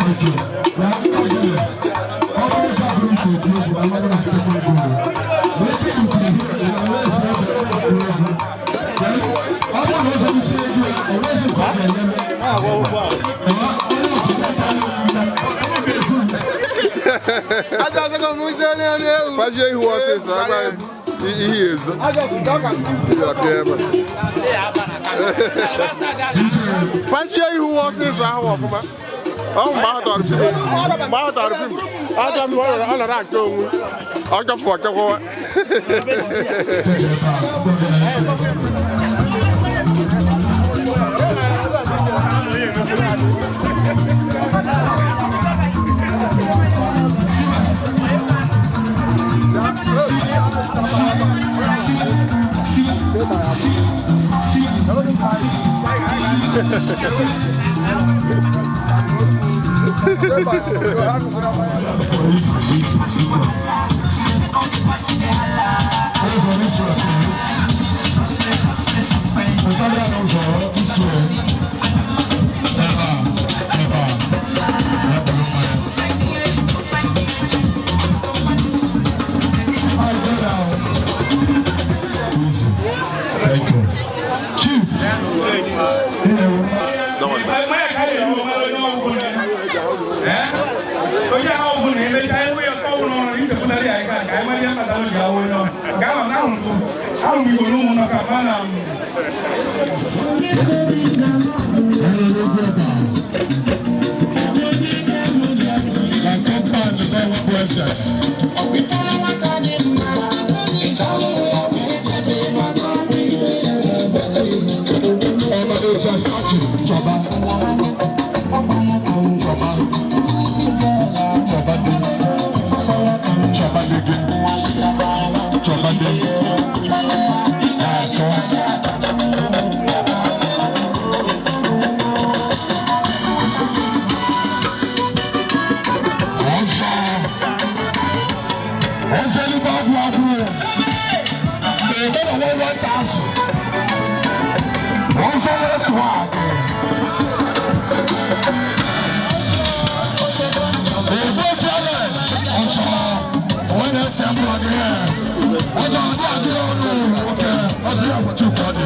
Thank you. Now, I'm gonna Gbajie ihu ọsịsọ, agba ihe ezo. Ị bịara bịa ebe a. Gbajie ihu ọsịsọ ahụ ọfụma. Ọ bụ mgbe ahụ tọrọ fim. Mgbe ahụ tọrọ fim. Ọ chọrọ m ọ nọrọ nke onwe. Ọ chọfụ ọchọkwa. Onye ahụ bụ na emecha enwe ya kọwụ n'ọrụ isepụtara ya ka ka anyị mara ihe kpatara o ji awụ onye ọrụ ga ama na ahụrụ ahụrụ m igbo n'ụmụ nọ ka ma na Na compound bụ eze. Chọba. Chọba. Chọba dị. Chọba dị gị. Chọba dị. Atọ. Ọzọ. Ọzọ n'ime agwụ agwụ. Na-eme na 1,000. Ọzọ na-eswag. Ebe fearless. Ọzọ. Onye na-ese mkpụrụ gị. Ọzọ ọdị adịghị ọnụ. Nwoke. Ọzọ ya bụ Chukwu ọ dị.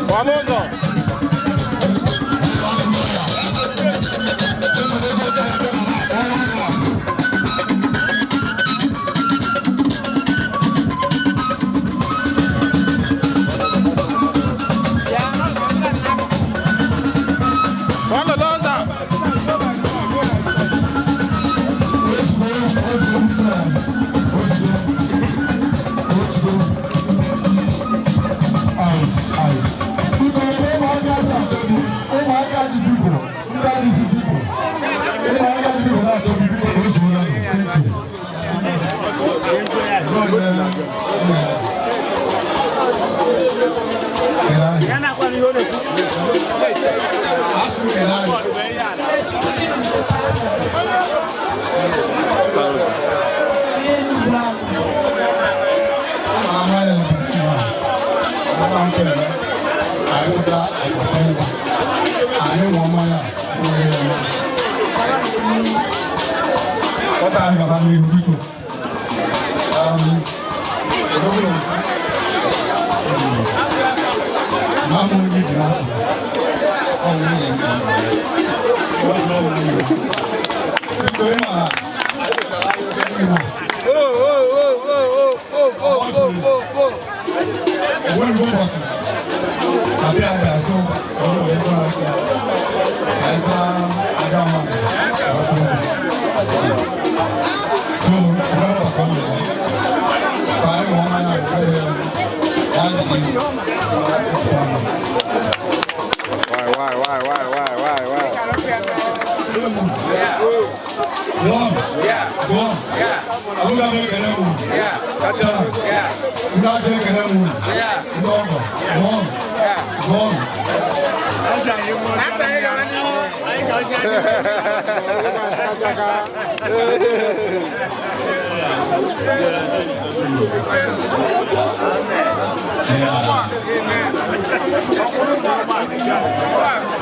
Vamos, ó. Vamos, Loza. Why, why? Yeah.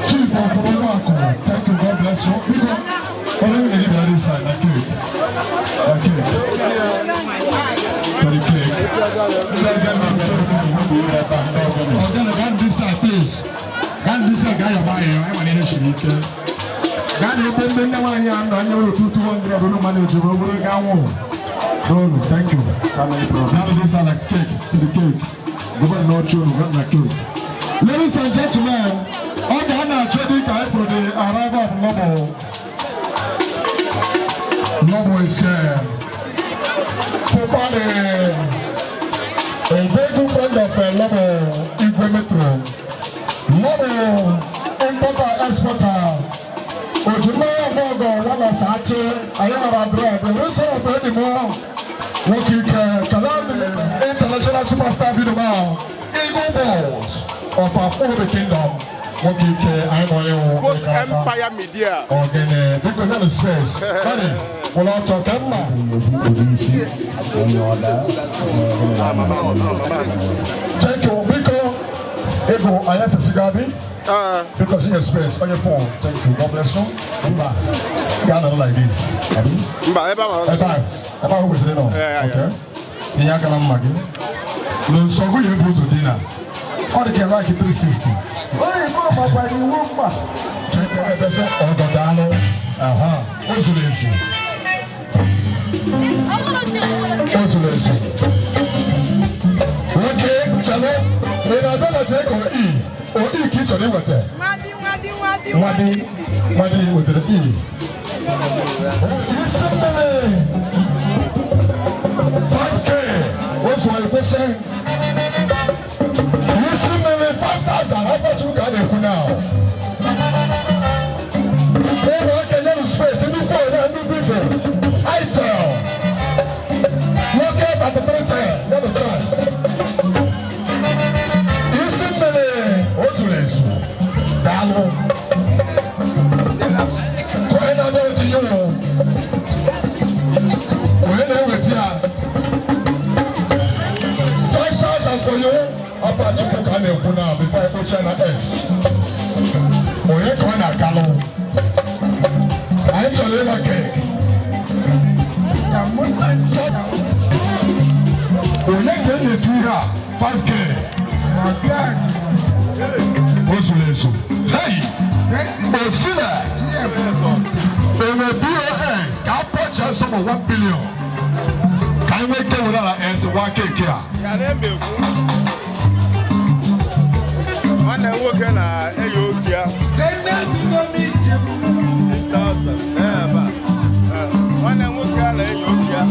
Chief of Omako, thank you, God bless you. Biko, onye nwere gị bịara this side na cake. Na cake. For the cake. Ogene, gaa this side, please. Gaa this side, gaa yọba ayọ, anyị nwere ihe siri ike. Gaa na ebe ndị nne nwaanyị a nọ, anya ụlọ 200 olu mmanụ ojiri obere gaa nwụrụ. Donu, thank you. Now this side like cake, to the cake. Go back now, children, go back cake. Ladies and gentlemen, okay, I'm now ready for the arrival of Lobo. Lobo is here. Papa, a very good friend of Lobo, Igwe Metro. Lobo, importer, exporter. Ojima Mogo, one of Ache, Ayana Bread, the reason of anymore. Working Kalam International Superstar Video, Eagle Balls of our Obi Kingdom. Working I Ghost Empire Media. Ogene, because that is space. Daddy, we'll all talk. Thank you, Biko. Ego, I have to Sigabi. Because in your space, on your phone. Thank you. God bless you. Mba. Ghana like this. Mba, ebe ahụ. Ebe ahụ. Ebe ahụ kwesịrị nọ. Okay. Ihe aka na mma gị. N'nsogbu ya ebu ụzọ dina. Ọ dị ka like 360. Onye Igbo gbakwara iwu mma. Chete ebese ọgọdalụ. Aha. O zuru ezu. O zuru ezu. Nwoke, chalụ. Ị na-abịa na chee ka o i. O i ka ị chọrọ iweta. Nwadi, nwadi wetara i. Isi mmiri. 5K. Ozu ekwesị. Isi mmiri 5,000. Afọ ka a na-ekwu now. Ụlọ aka nyere space ndị phone na ndị vivo. Itel. Nwoke 3310 nyere chance. Isi mmiri o zuru ezu. Daalụ. Onye na-abịa etinye ụlọ. Onye na-eweta ya. 5,000 for you. Afọ Achukwu ka a na-ekwu na before ekpocha na S. Onye ka ọ na-akalụ? Anyị chọrọ ịgba keeki. Onye ka e na-etu ihe a? 5K. O zuru ezu. Hey! Osile! Enwe BOS ka a purchase some of 1 billion. Ka anyị nwee ike were ala S wa keeki a. Nwanne m nwoke na-eyi otu ya. Nwanne m nwoke a na-eyi otu ya.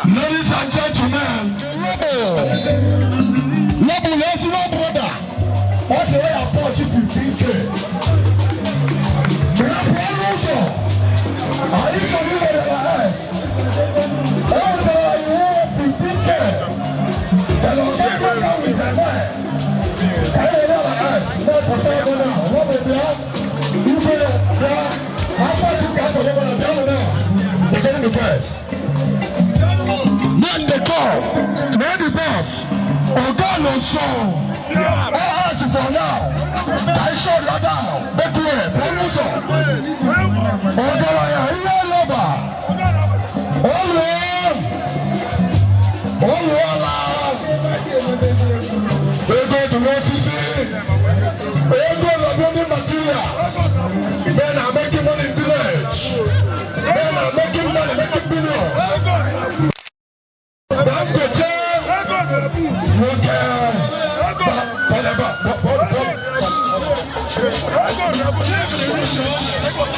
Ladies and gentlemen, Lobo, Lobo, brother. What's the way I bought you 15K? Are you familiar with the S? Oh, you 15K. Man the call, man the boss, Oga no so. All hands for now. I shut you down. Bekue, Peluso. Oga ya, iye loba. Olu, olu ala. Ego dị n'osisi. Ego na building materials. Men are making money in village. Men are making money, making billions. Dangote. Nwoke.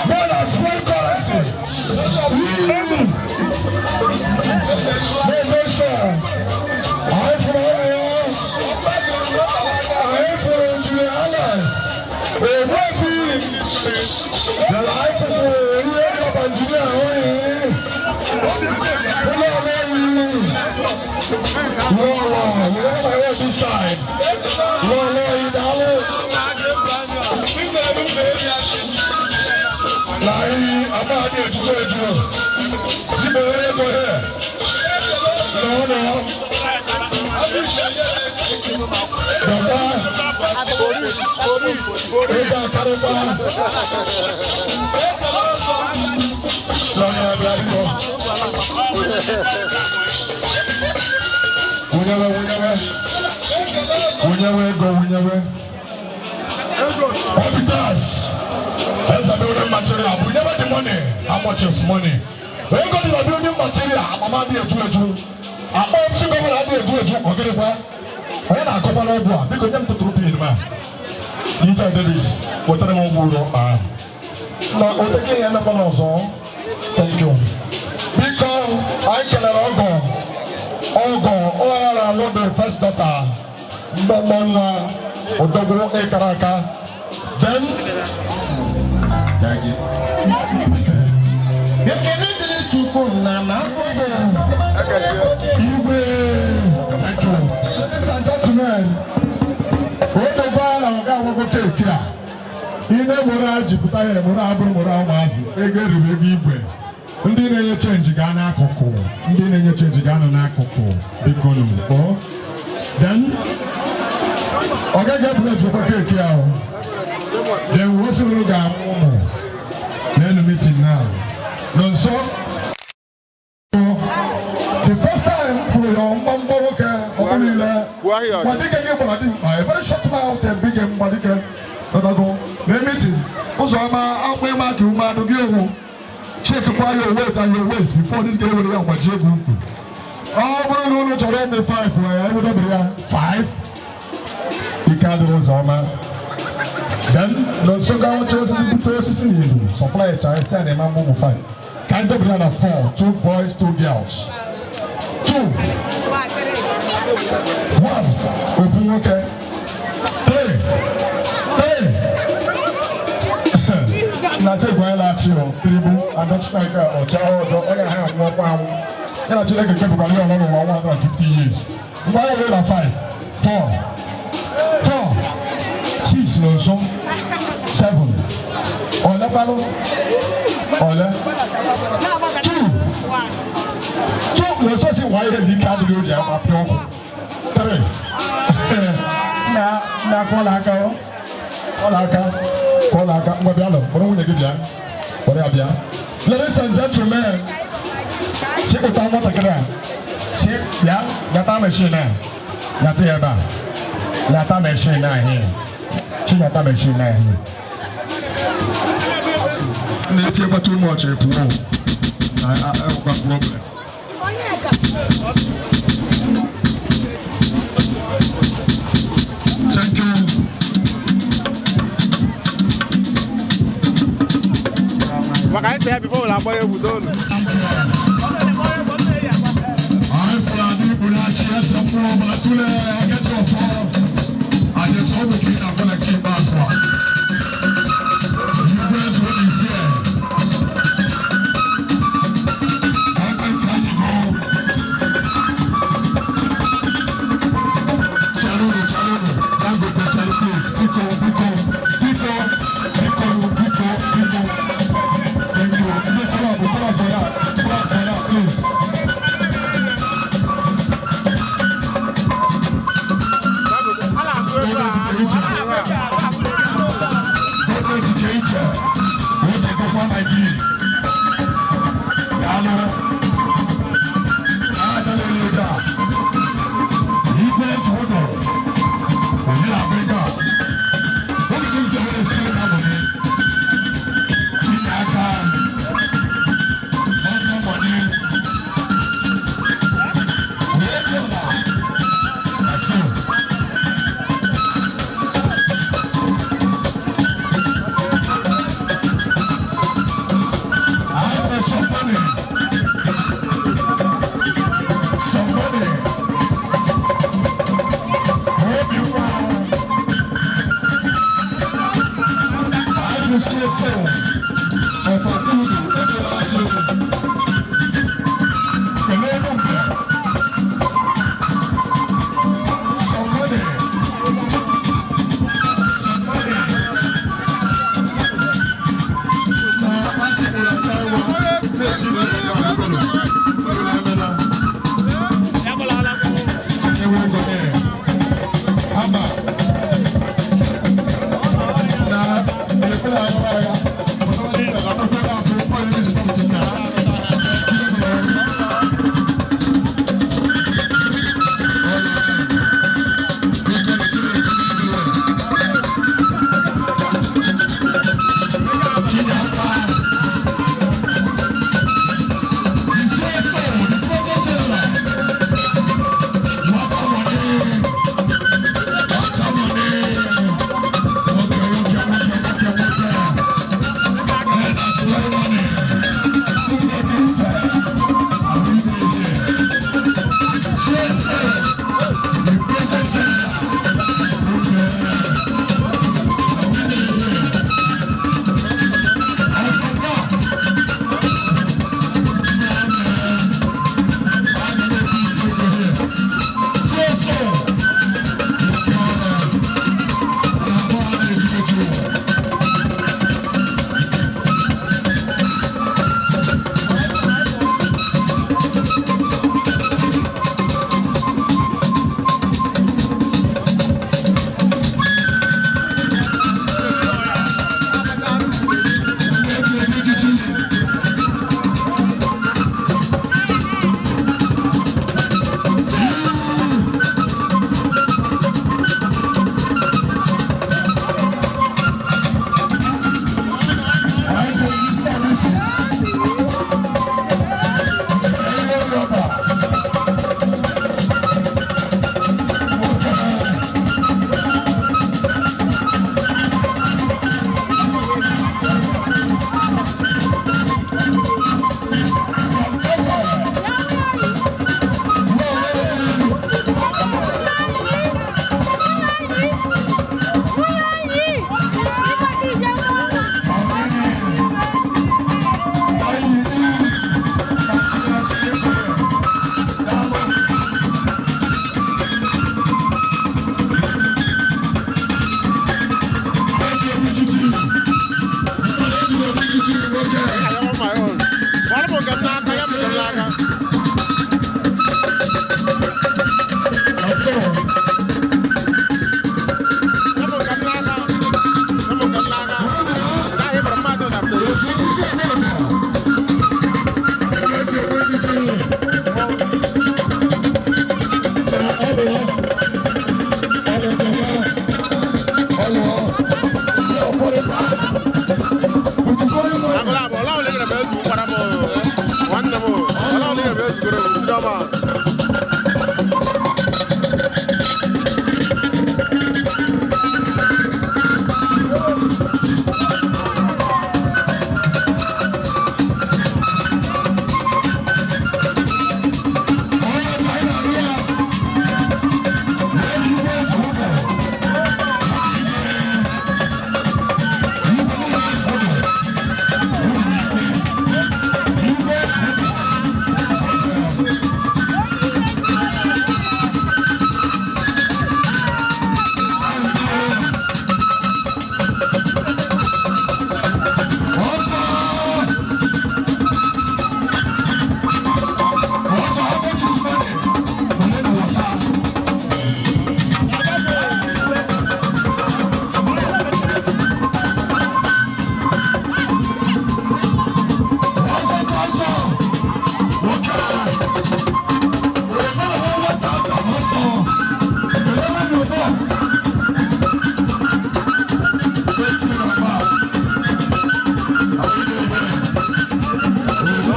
Men are small currency. No nation. I for The life of the engineer. This side. Akpama adị ejuju eju. Zibo ego here. No, no. Baba. Ego akarịkwa. Lọ́nà ẹ̀bí àbíkọ́. Wụnyewe wụnyewe. Wụnyewe ego wụnyewe. Obitas. That's a building material. We never the money. How much is money? Ego dị na building material. Akpama adị eju eju. Akpa osisi gọvanọ adị eju eju. Ọ gịnịkwa? Onye na-akọkwa n'ọgwụ a? Biko nye m tụtụrụ pin ma. Ife Davis, wetara m ọgwụ ụlọ ọkpa ahụ. Na oteke ya emekwa n'ọzọ. Thank you. Biko, anyị kelere ọgọ. Ọgọ, ọ ya alụ the first daughter. Mgbọmgbọ nwa, odogwu ịkara aka. Then, Ekele dịrị Chukwu nna na Igwe, thank you. Ladies and gentlemen, odogwu a na ọga agwụgwọ keeki a. Ị na-ewere jipụta ya ewere abụrụ nwere ụmụazị ego eriri ego igwe. Ndị na-enye chenji gaa n'akụkụ. Ndị na-enye chenji gaa nọ n'akụkụ. Biko nụ. O. Then, ọ gaghị ebule ejikwa keeki ahụ. Then wosiri ga-amụ ụmụ n'elu meeting now. Nọ nso. The first time fụrụ ya mgbamgbọ nwoke ọkụ niile. Mgbadike gị gbara dị mkpa. A very short man with a big mgbadike. Ọdago na meeting. Ụzọ ọma akpụ ịma ka ume adụ gị owu. Check kwa your weight and your waist before this girl were ya gbaji ego ukwu. Ọ bụrụ na unu chọrọ ịmụ 5 wee ewedobere ya 5. Ike adịghị ụzọ ọma. Then no so ga oche osisi bute osisi n'ilu supply cha esi a na-eme ụmụ 5. Ka anyị dobere ya na 4, 2 boys, 2 girls. 2 1 ofu nwoke. 3 3 na chekwa anyị na-achị o tiribu adọchineke ọcha ọjọọ onye ha anwụ ọkwa anwụ ya na Chineke kepụkwara ihe ọnọ n'ụwa 150 years. Mgbe anyị were na 5 4 4 6 na nso 7 ole kwanụ ole 2 2 na nso si wa ihe dị ike adịghị o ji apịa ọkụ 3 na na akọla aka ọ ọla aka kọla aka ngwa bịa nọ kpọrọ nwunye gị bịa kpọrọ ya bịa. Ladies and gentlemen, chịpụta nwatakịrị a si bịa gata machine a nyata ya ebe a nyata machine a here chi nyata machine a here na-eti ekwe too much ekwuo na enwekwa problem. Thank you. Maka anyị si ya before ụlọ akpọ ya egwu n'ụlọ. Anyị fụrụ adị igbo na-achị eze mmụọ ma tụlee akechi ọfọ adịsọ ụmụ ka ị na-akpọ na nke ikpeazụ a. Igwe eze obi isi e. Gọọmenti anyị gụ. Chalụnụ chalụnụ Dangote chalụ please biko biko biko biko biko biko. Thank you. Ndị club club for that club for that please.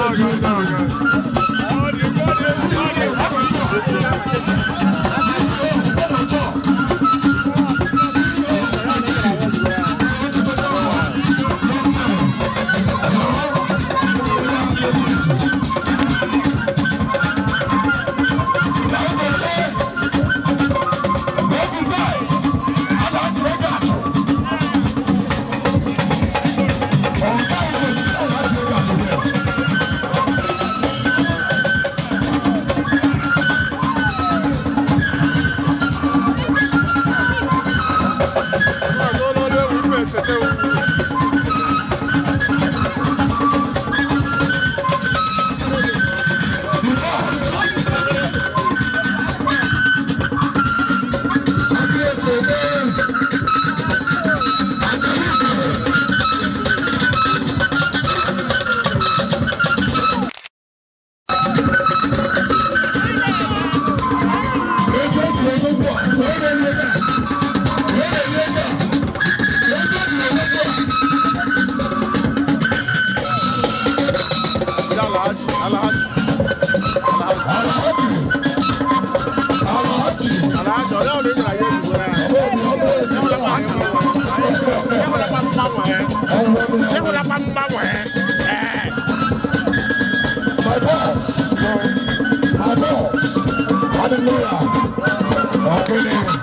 My boss, hallelujah. Okay.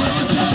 Watch.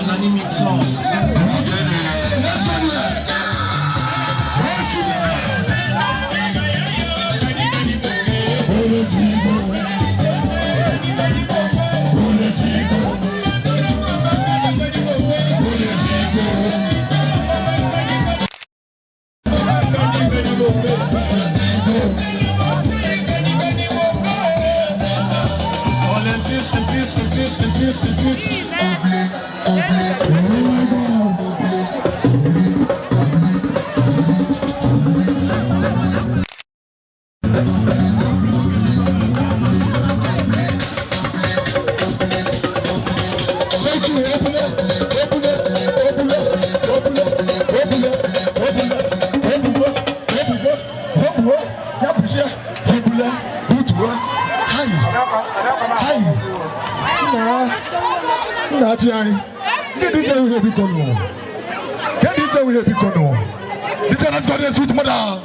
Anonymous Songs. Thank you. Open up, open up, open up, open up, open up, open up, open up, open up, open up. Ya bụzie, ebule, butuo. Hai, hai. Nna, nna chi anyị. Ndị DJ nwere biko nụ. Ndị DJ nwere biko nụ. DJ, let's go there, sweet mother.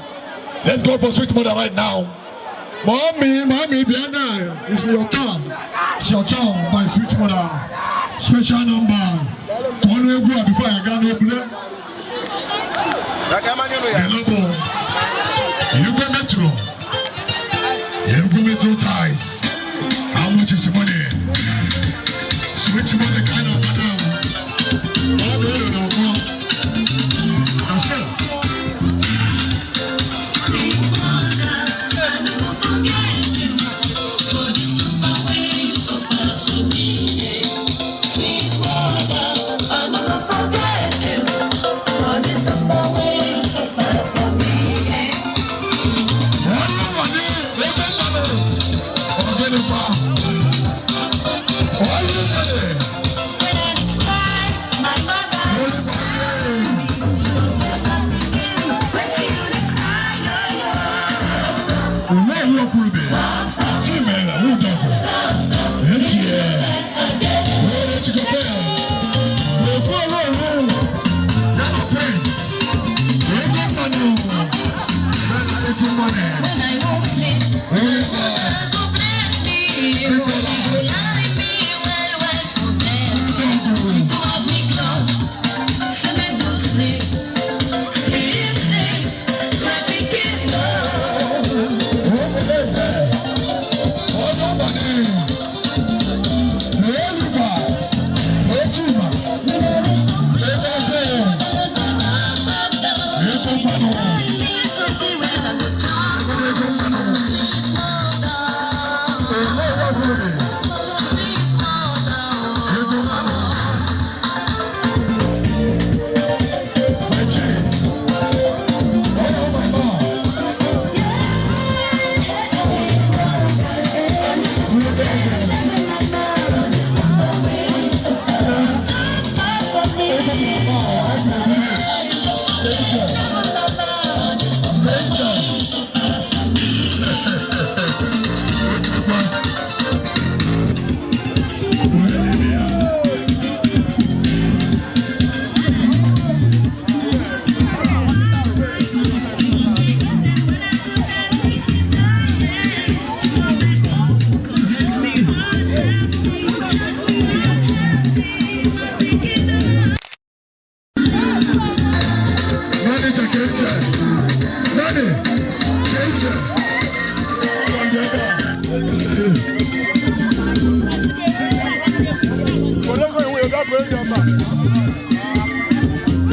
Let's go for sweet mother right now. Mommy, mommy, bịa now. It's your turn. It's your turn, my sweet mother. Special number. Kọ́nú egwu a before I gaa n'ebule. Elobo. Igwe Metro. Igwe Metro ties. How much is the money? Sweet money kind of madam. Ọ bụ elu na ọmọ. Na so.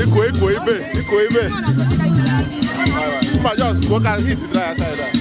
Iko iko ibe, iko ibe. Mba just go can hit the dry aside there.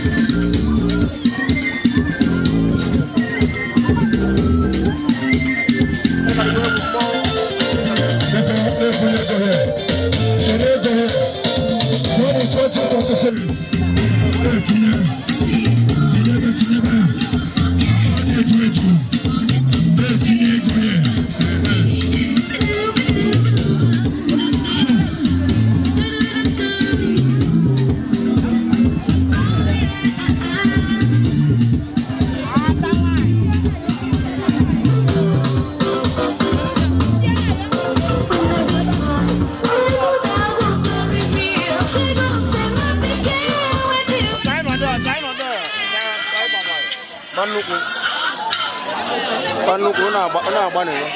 Nnukwu ọ na-agba n'iro.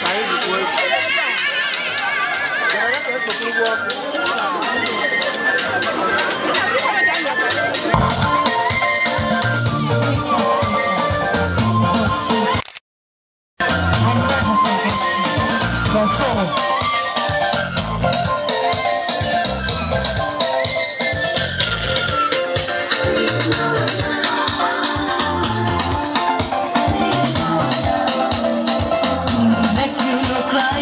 Ka anyị ji kwuo echi. Generator ekpotụrụ gị ọkụ. Make you look like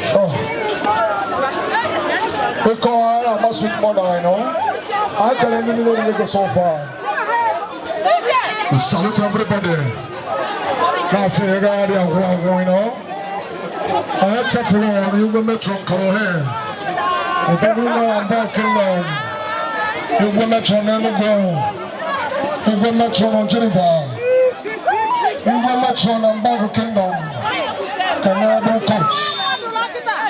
Sure. We call our sweet mother, you know. I can only know so far. We salute everybody. That's it, you know. I have to follow you will metro here. You will not Kingdom. You will metro Enugu. You will metro Geneva. You will metro Nambago Kingdom. Canadian coach.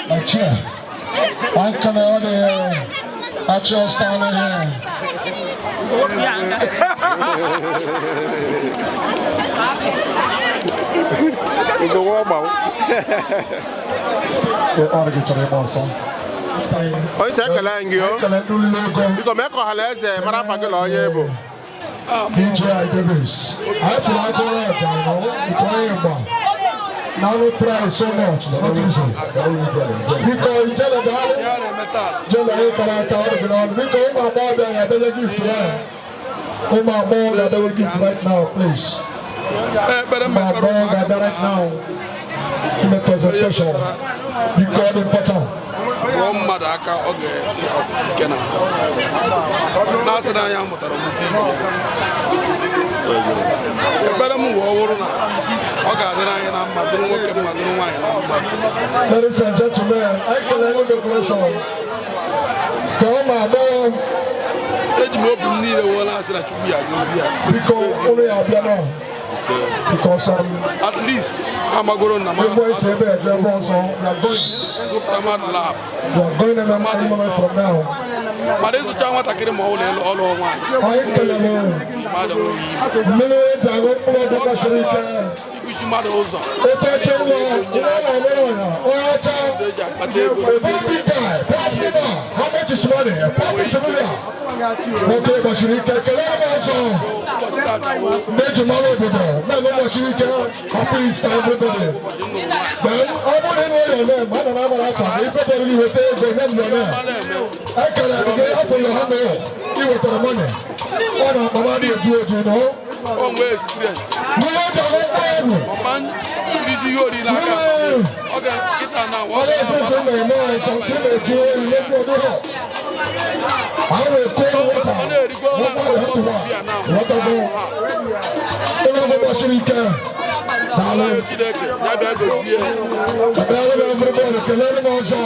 My chair. I can I just stand here. Ugo nwa ọgba m. Ọ dị chọrọ ịgba ọsọ. Onye isi ekele anyị gị o. Ekele ndị ụlọ ego. Biko mee ka ọha na eze mara afa gị na onye bụ. DJ Davis. I feel like I know, ịgba. Now we try so much, it's not easy. Biko ijele daalụ. Jele anyị kara aka ọ dị gị n'ọnụ. Biko ụmụ agbọghọbịa ga-abịa gift right. Ụmụ agbọghọ ga-abịa gift right now, please. Ụmụ agbọghọ ga-abịa right now. Ime presentation. Biko ọ dị important. Rụọ mmadụ aka ọ ga-ike na na-asị na anya mụtara mụta ibe ya. Ekpere m wee wụrụ na ọ ga-adịrị anyị na mma, dịrị nwoke mma, dịrị nwaanyị na mma. Ladies and gentlemen, I can any decoration. Ka ụmụ agbọghọ Eji m obi m niile wee na-asị na Chukwu ya gozi ya. Biko ụlọ ya abịa now. Because At least amagoro na m ebe esi ebe eje ebe ọzọ, we are going. Zụpụta mmadụ lab. We are going in any moment from now. Mana ịzụcha nwatakịrị ma ụlọ elu ọlụ nwaanyị. Anyị kelere Mmadụ nwere ime. Mmiri eji aṅụ mkpụrụ ọgwụ gbasiri ike. Iguchi mmadụ ụzọ. Ofe eke nwa, nwa na-alụ ọnya, onye ọcha. Eji akpata ego. A poverty guy, poverty man, how much is money? A poverty civilian. Nwoke gbasiri ike, kelere m ọzọ. Ndị eji mara obodo, na-eme gbasiri ike, happy Easter everybody. Then, ọ bụrụ na ị nwere your name, ana m amara afa gị, ife dọrọ gị weta ego, nye m your name. Ekele gị, afọ your hand up, ị wetara money. Ọ na-akpa m adịghị ezu oji, no? O nwee experience. Mmiri eji aṅụ mkpụrụ ọgwụ. Ọma nrizi ihe oriri aka. Ọ ga kịta na ọ Ọ na-efe na-eme ọsọ, nke na-eju oyi, nye ọdụ ha. A na-ekwu nwata, Ọ na-erigbo ọla nwata mkpụrụ na-atụwa, biya na nwata bụ ụlọ ọgwụ gbasiri ike. Daalụ. Ọlọrọ Chineke ya bịa gozie. Ekpere m everybody, kelere m ọzọ.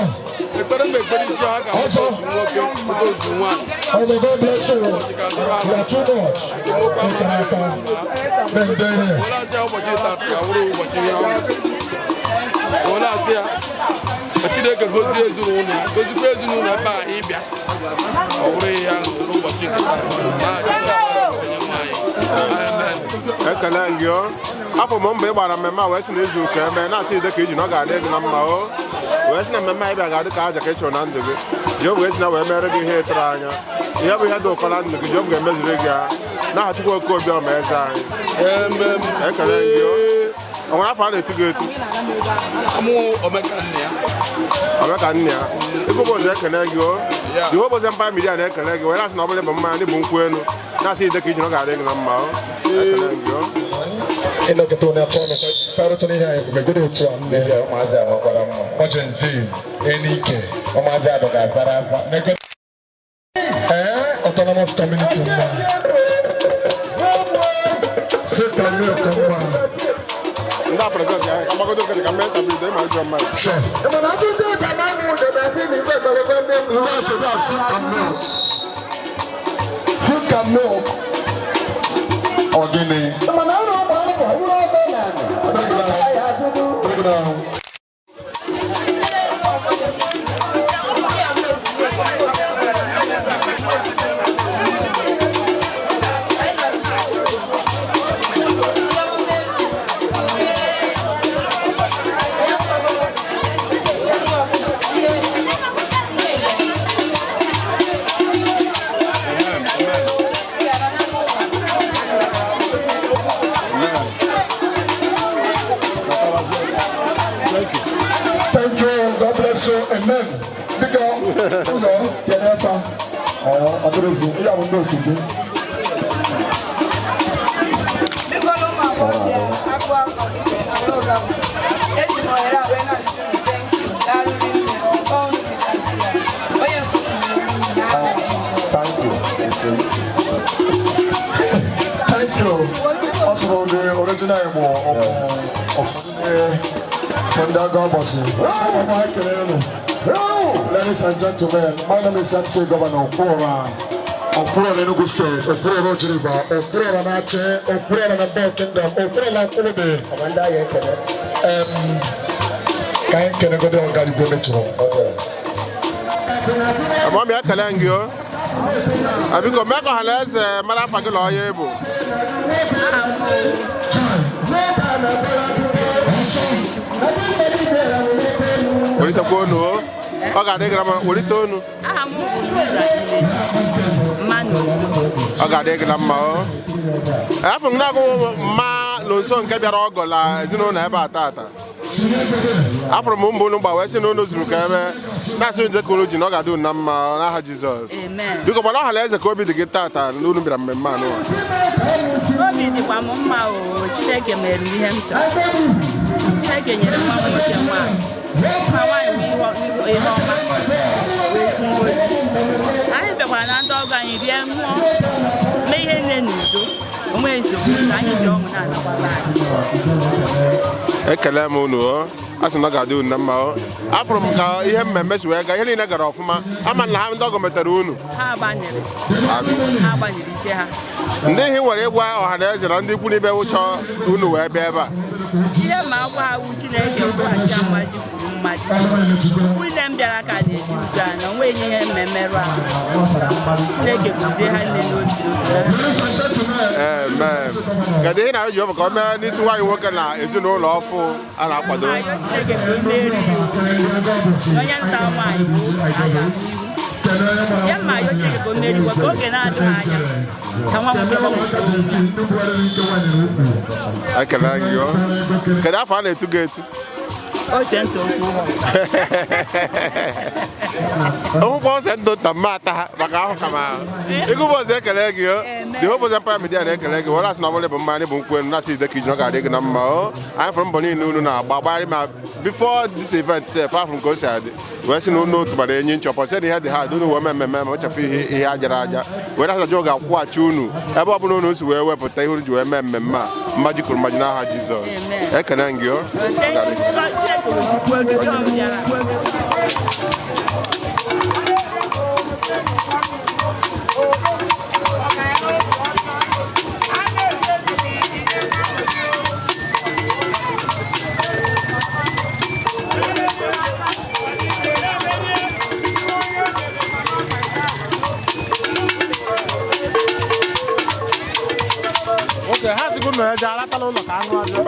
Ekpere m ekpere isi ha ga-abụ otu nwoke, otu otu nwaanyị. Ọzọ, God bless you. You are too much. Ịkara aka. Bendere. Were asị ya ụbọchị taa ka wụrụ ụbọchị ihe ọma. Were asị ya ka Chineke gozie ezinụlọ ya, gozikwa ezinụlọ ebe a anyị bịa. Ọ bụrụ ya n'ụbọchị nke taa. Na Jizọs onye nwe anyị. Amen. Ekele gị o. Afọ m mgbe ị gbara mmemme a wee sị na izu ụka eme na-asị ide ka iji na ọ ga-adị gị na mma o. Wee sị na mmemme anyị bịa ga-adị ka aja ka ị chọrọ na ndụ gị. Jehova wee sị na wee mere gị ihe ịtụrụ anya. Ihe bụ ihe dị ụkọ na ndụ gị, Jehova ga-emezuru gị ya. N'aha Chukwu oke obiọma eze anyị. Amen. Ekele gị o. O nwere afọ a na-etu gị etu? Amụ Omeka nne ya. Omeka nne ya. Igwe ụbọchị ekele gị o. The whole Bozem Empire Media na-ekele gị wee na-asị na ọ bụla bụ mmanya ndị bụ nkwụ elu na-asị ide ka iji na ọ ga-adị gị na mma o. Ekele gị o. Ịnọkịta onye atọ ọnụ kparịta n'ihe anyị kwuru megodo otu a nne. Ụmụazị a makwara mma. Ọ Gen Z, Enike. Ụmụazị a ga-azara aza. Ee, autonomous community mma. Sita milk mma. Ndị a prezident ya agbagodo nkịtị ka mee ntabido ịma ịjọ mmadụ. Sure. Ndị asị sita milk. Silk and milk. Ogini. Break it down. Thank you. God bless you. Amen. Biko, ụzọ kere efa. Ọ dịrịzi, ihe a bụ ndị otu gị. Biko na ụmụ agbọghọbịa agụ akọsịrị ala ụlọ m. Eji m ohere a wee na-asị unu thank you. Daalụ rinne. Ọ unu dịgasị ya. Onye nke unu na-eru unu n'aha Jizọs. Thank you. Thank you. Ọ sụrụ the original Igbo of ndị agụ agbọsị. Ladies and gentlemen, my name is MC Governor Okwuora. Okwuora Enugu State, Okwuora Oji River, Okwuora Nache, Okwuora na Bell Kingdom, Okwuora na Okwurobe. Ka anyị kelegodi ọgarigwe mechụrụ. Ama bịa kelee gị o. Biko mee ka ọha na eze mara afa gị na onye bụ. Welitekwa onu o. Ọ ga-adị gị na mma, welite onu. Aha m bụ Luza Mmanụ. Ọ ga-adị gị na mma o. Afọ m na-agụ mma Lonso nke bịara ọgọ na ezinụlọ ebe a tata. Afụrụ m mbụ unu gba wee sị na unu zuru ka eme na-asị unu ka unu ji na ọ ga-adị unu na mma n'aha Jizọs. Amen. Biko gbana ọha na eze ka obi dị gị tata na unu bịara mmemme a n'ụwa. Obi dịkwa m mma o, Chineke mere m ihe m chọrọ. Chineke nyere nwa m nwoke nwaanyị. Nwa nwaanyị bụ ihe ọma wee kwuo ozi. Anyị bịakwara na ndị ọgọ anyị rie ṅụọ mee ihe nne n'udo. Onwe nsogbu ka anyị ji ọṅụ na-anakwaba anyị. Ekele m unu o. A sị na ọ ga-adị unu na mma o. Afụrụ m ka ihe mmemme si wee gaa, ihe niile gara ọfụma. Ama na ha ndị ọgọ metere unu. Ha gbanyere. Ha gbanyere ike ha. Ndị ihe nwere ịgwa ọha na eze na ndị ikwu n'ibe wụchọ unu wee bịa ebe a. Ihe ma agwa ha wu Chineke kwụghachi mmaji kwuru mmaji. Nwunye m bịara ka na-eji udo a na onwe ihe mmemerụ ahụ. Chineke gozie ha nne n'otu n'otu. Amen. Kedu ihe na-arịọ Jehova ka o mee n'isi nwaanyị nwoke na ezinụlọ ọfụ a na-akwado? Arịọ Chineke ka o merie iwu. Onye nta nwaanyị bụ anya n'ihu. Ya ma arịọ Chineke ka o merie iwu ka oge na-adịghị anya ka nwa nwoke gbanwee onwe ya. Ekele gị o. Kedu afọ a na-etu gị etu? Ose ntụ okwu. Ọmụkpọ ose ndụ nta mma ata ha maka ahụ ka ma ịgụ bụ ọzọ ekele gị o. The Hope Empire Media na-ekele gị were asị na ọbụla bụ mma anyị bụ nkwụ elu na-asị ide ka iji na ọ ga-adị gị na mma o. Anyị fụrụ mbọ niile unu na-agba gbagharị ma before this event sef afụ nke o si adị wee sị na unu tụbara enyi nchọpọ sị na ihe dị ha dị unu wee mee mmemme ma chafụ ihe ihe ajara aja wee na-asị na ga-akwụghachi unu ebe ọ bụla unu si wee wepụta ihe unu ji wee mee mmemme a mmaji kwuru mmaji n'aha Jizọs. Ekele gị o. Ọ ga-adị gị. Chineke gozikwa gị ka ọ bịara. Okay, ha sị gị unu eje alatala ụlọ ka anụ azụ.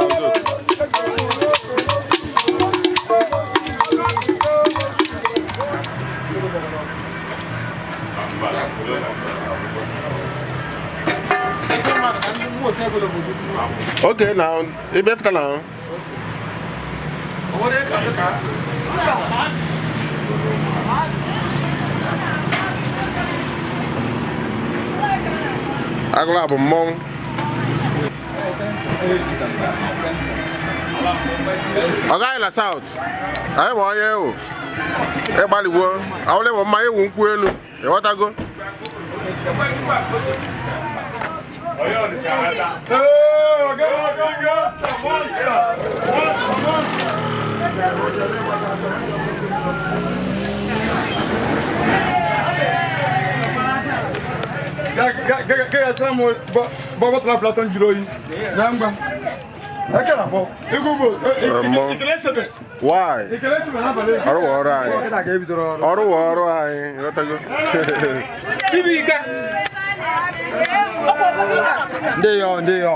Okay, now, ebe fụta na. Agụla bụ mmọnwụ. Ọ gaghị na South. Anyị bụ onye ewu. Ịgbalịgwo, awụle bụ mmanya ewu nkwụ elu. Ịghọtago? Ga-gatara m bọtụla Platon jụrụ oyi. Na ngwa. Ekere abụọ. Egwu bụ ekele sebe. Why? Ekele sebe n'abalị. Ọrụ wụ ọrụ anyị. Ọrụ wụ ọrụ anyị. Ịghọtago? Chibuike. Ndị yọ, ndị yọ.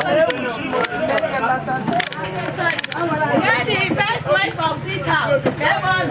Why? You're the first wife of this house. Come on.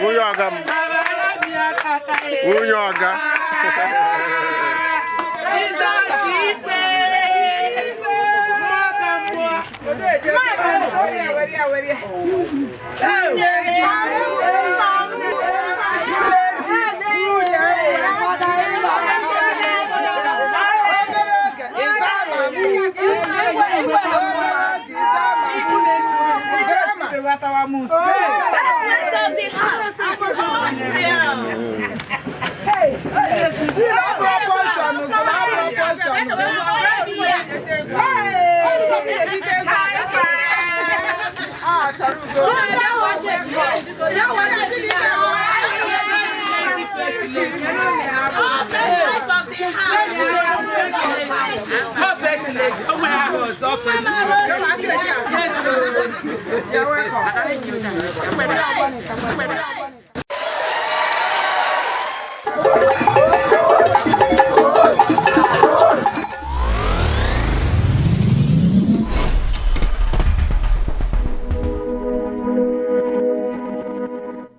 Nwunye ọga m. Nwunye ọga.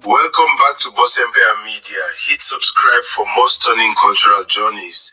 Welcome back to Boss Empire Media. Hit subscribe for more stunning cultural journeys.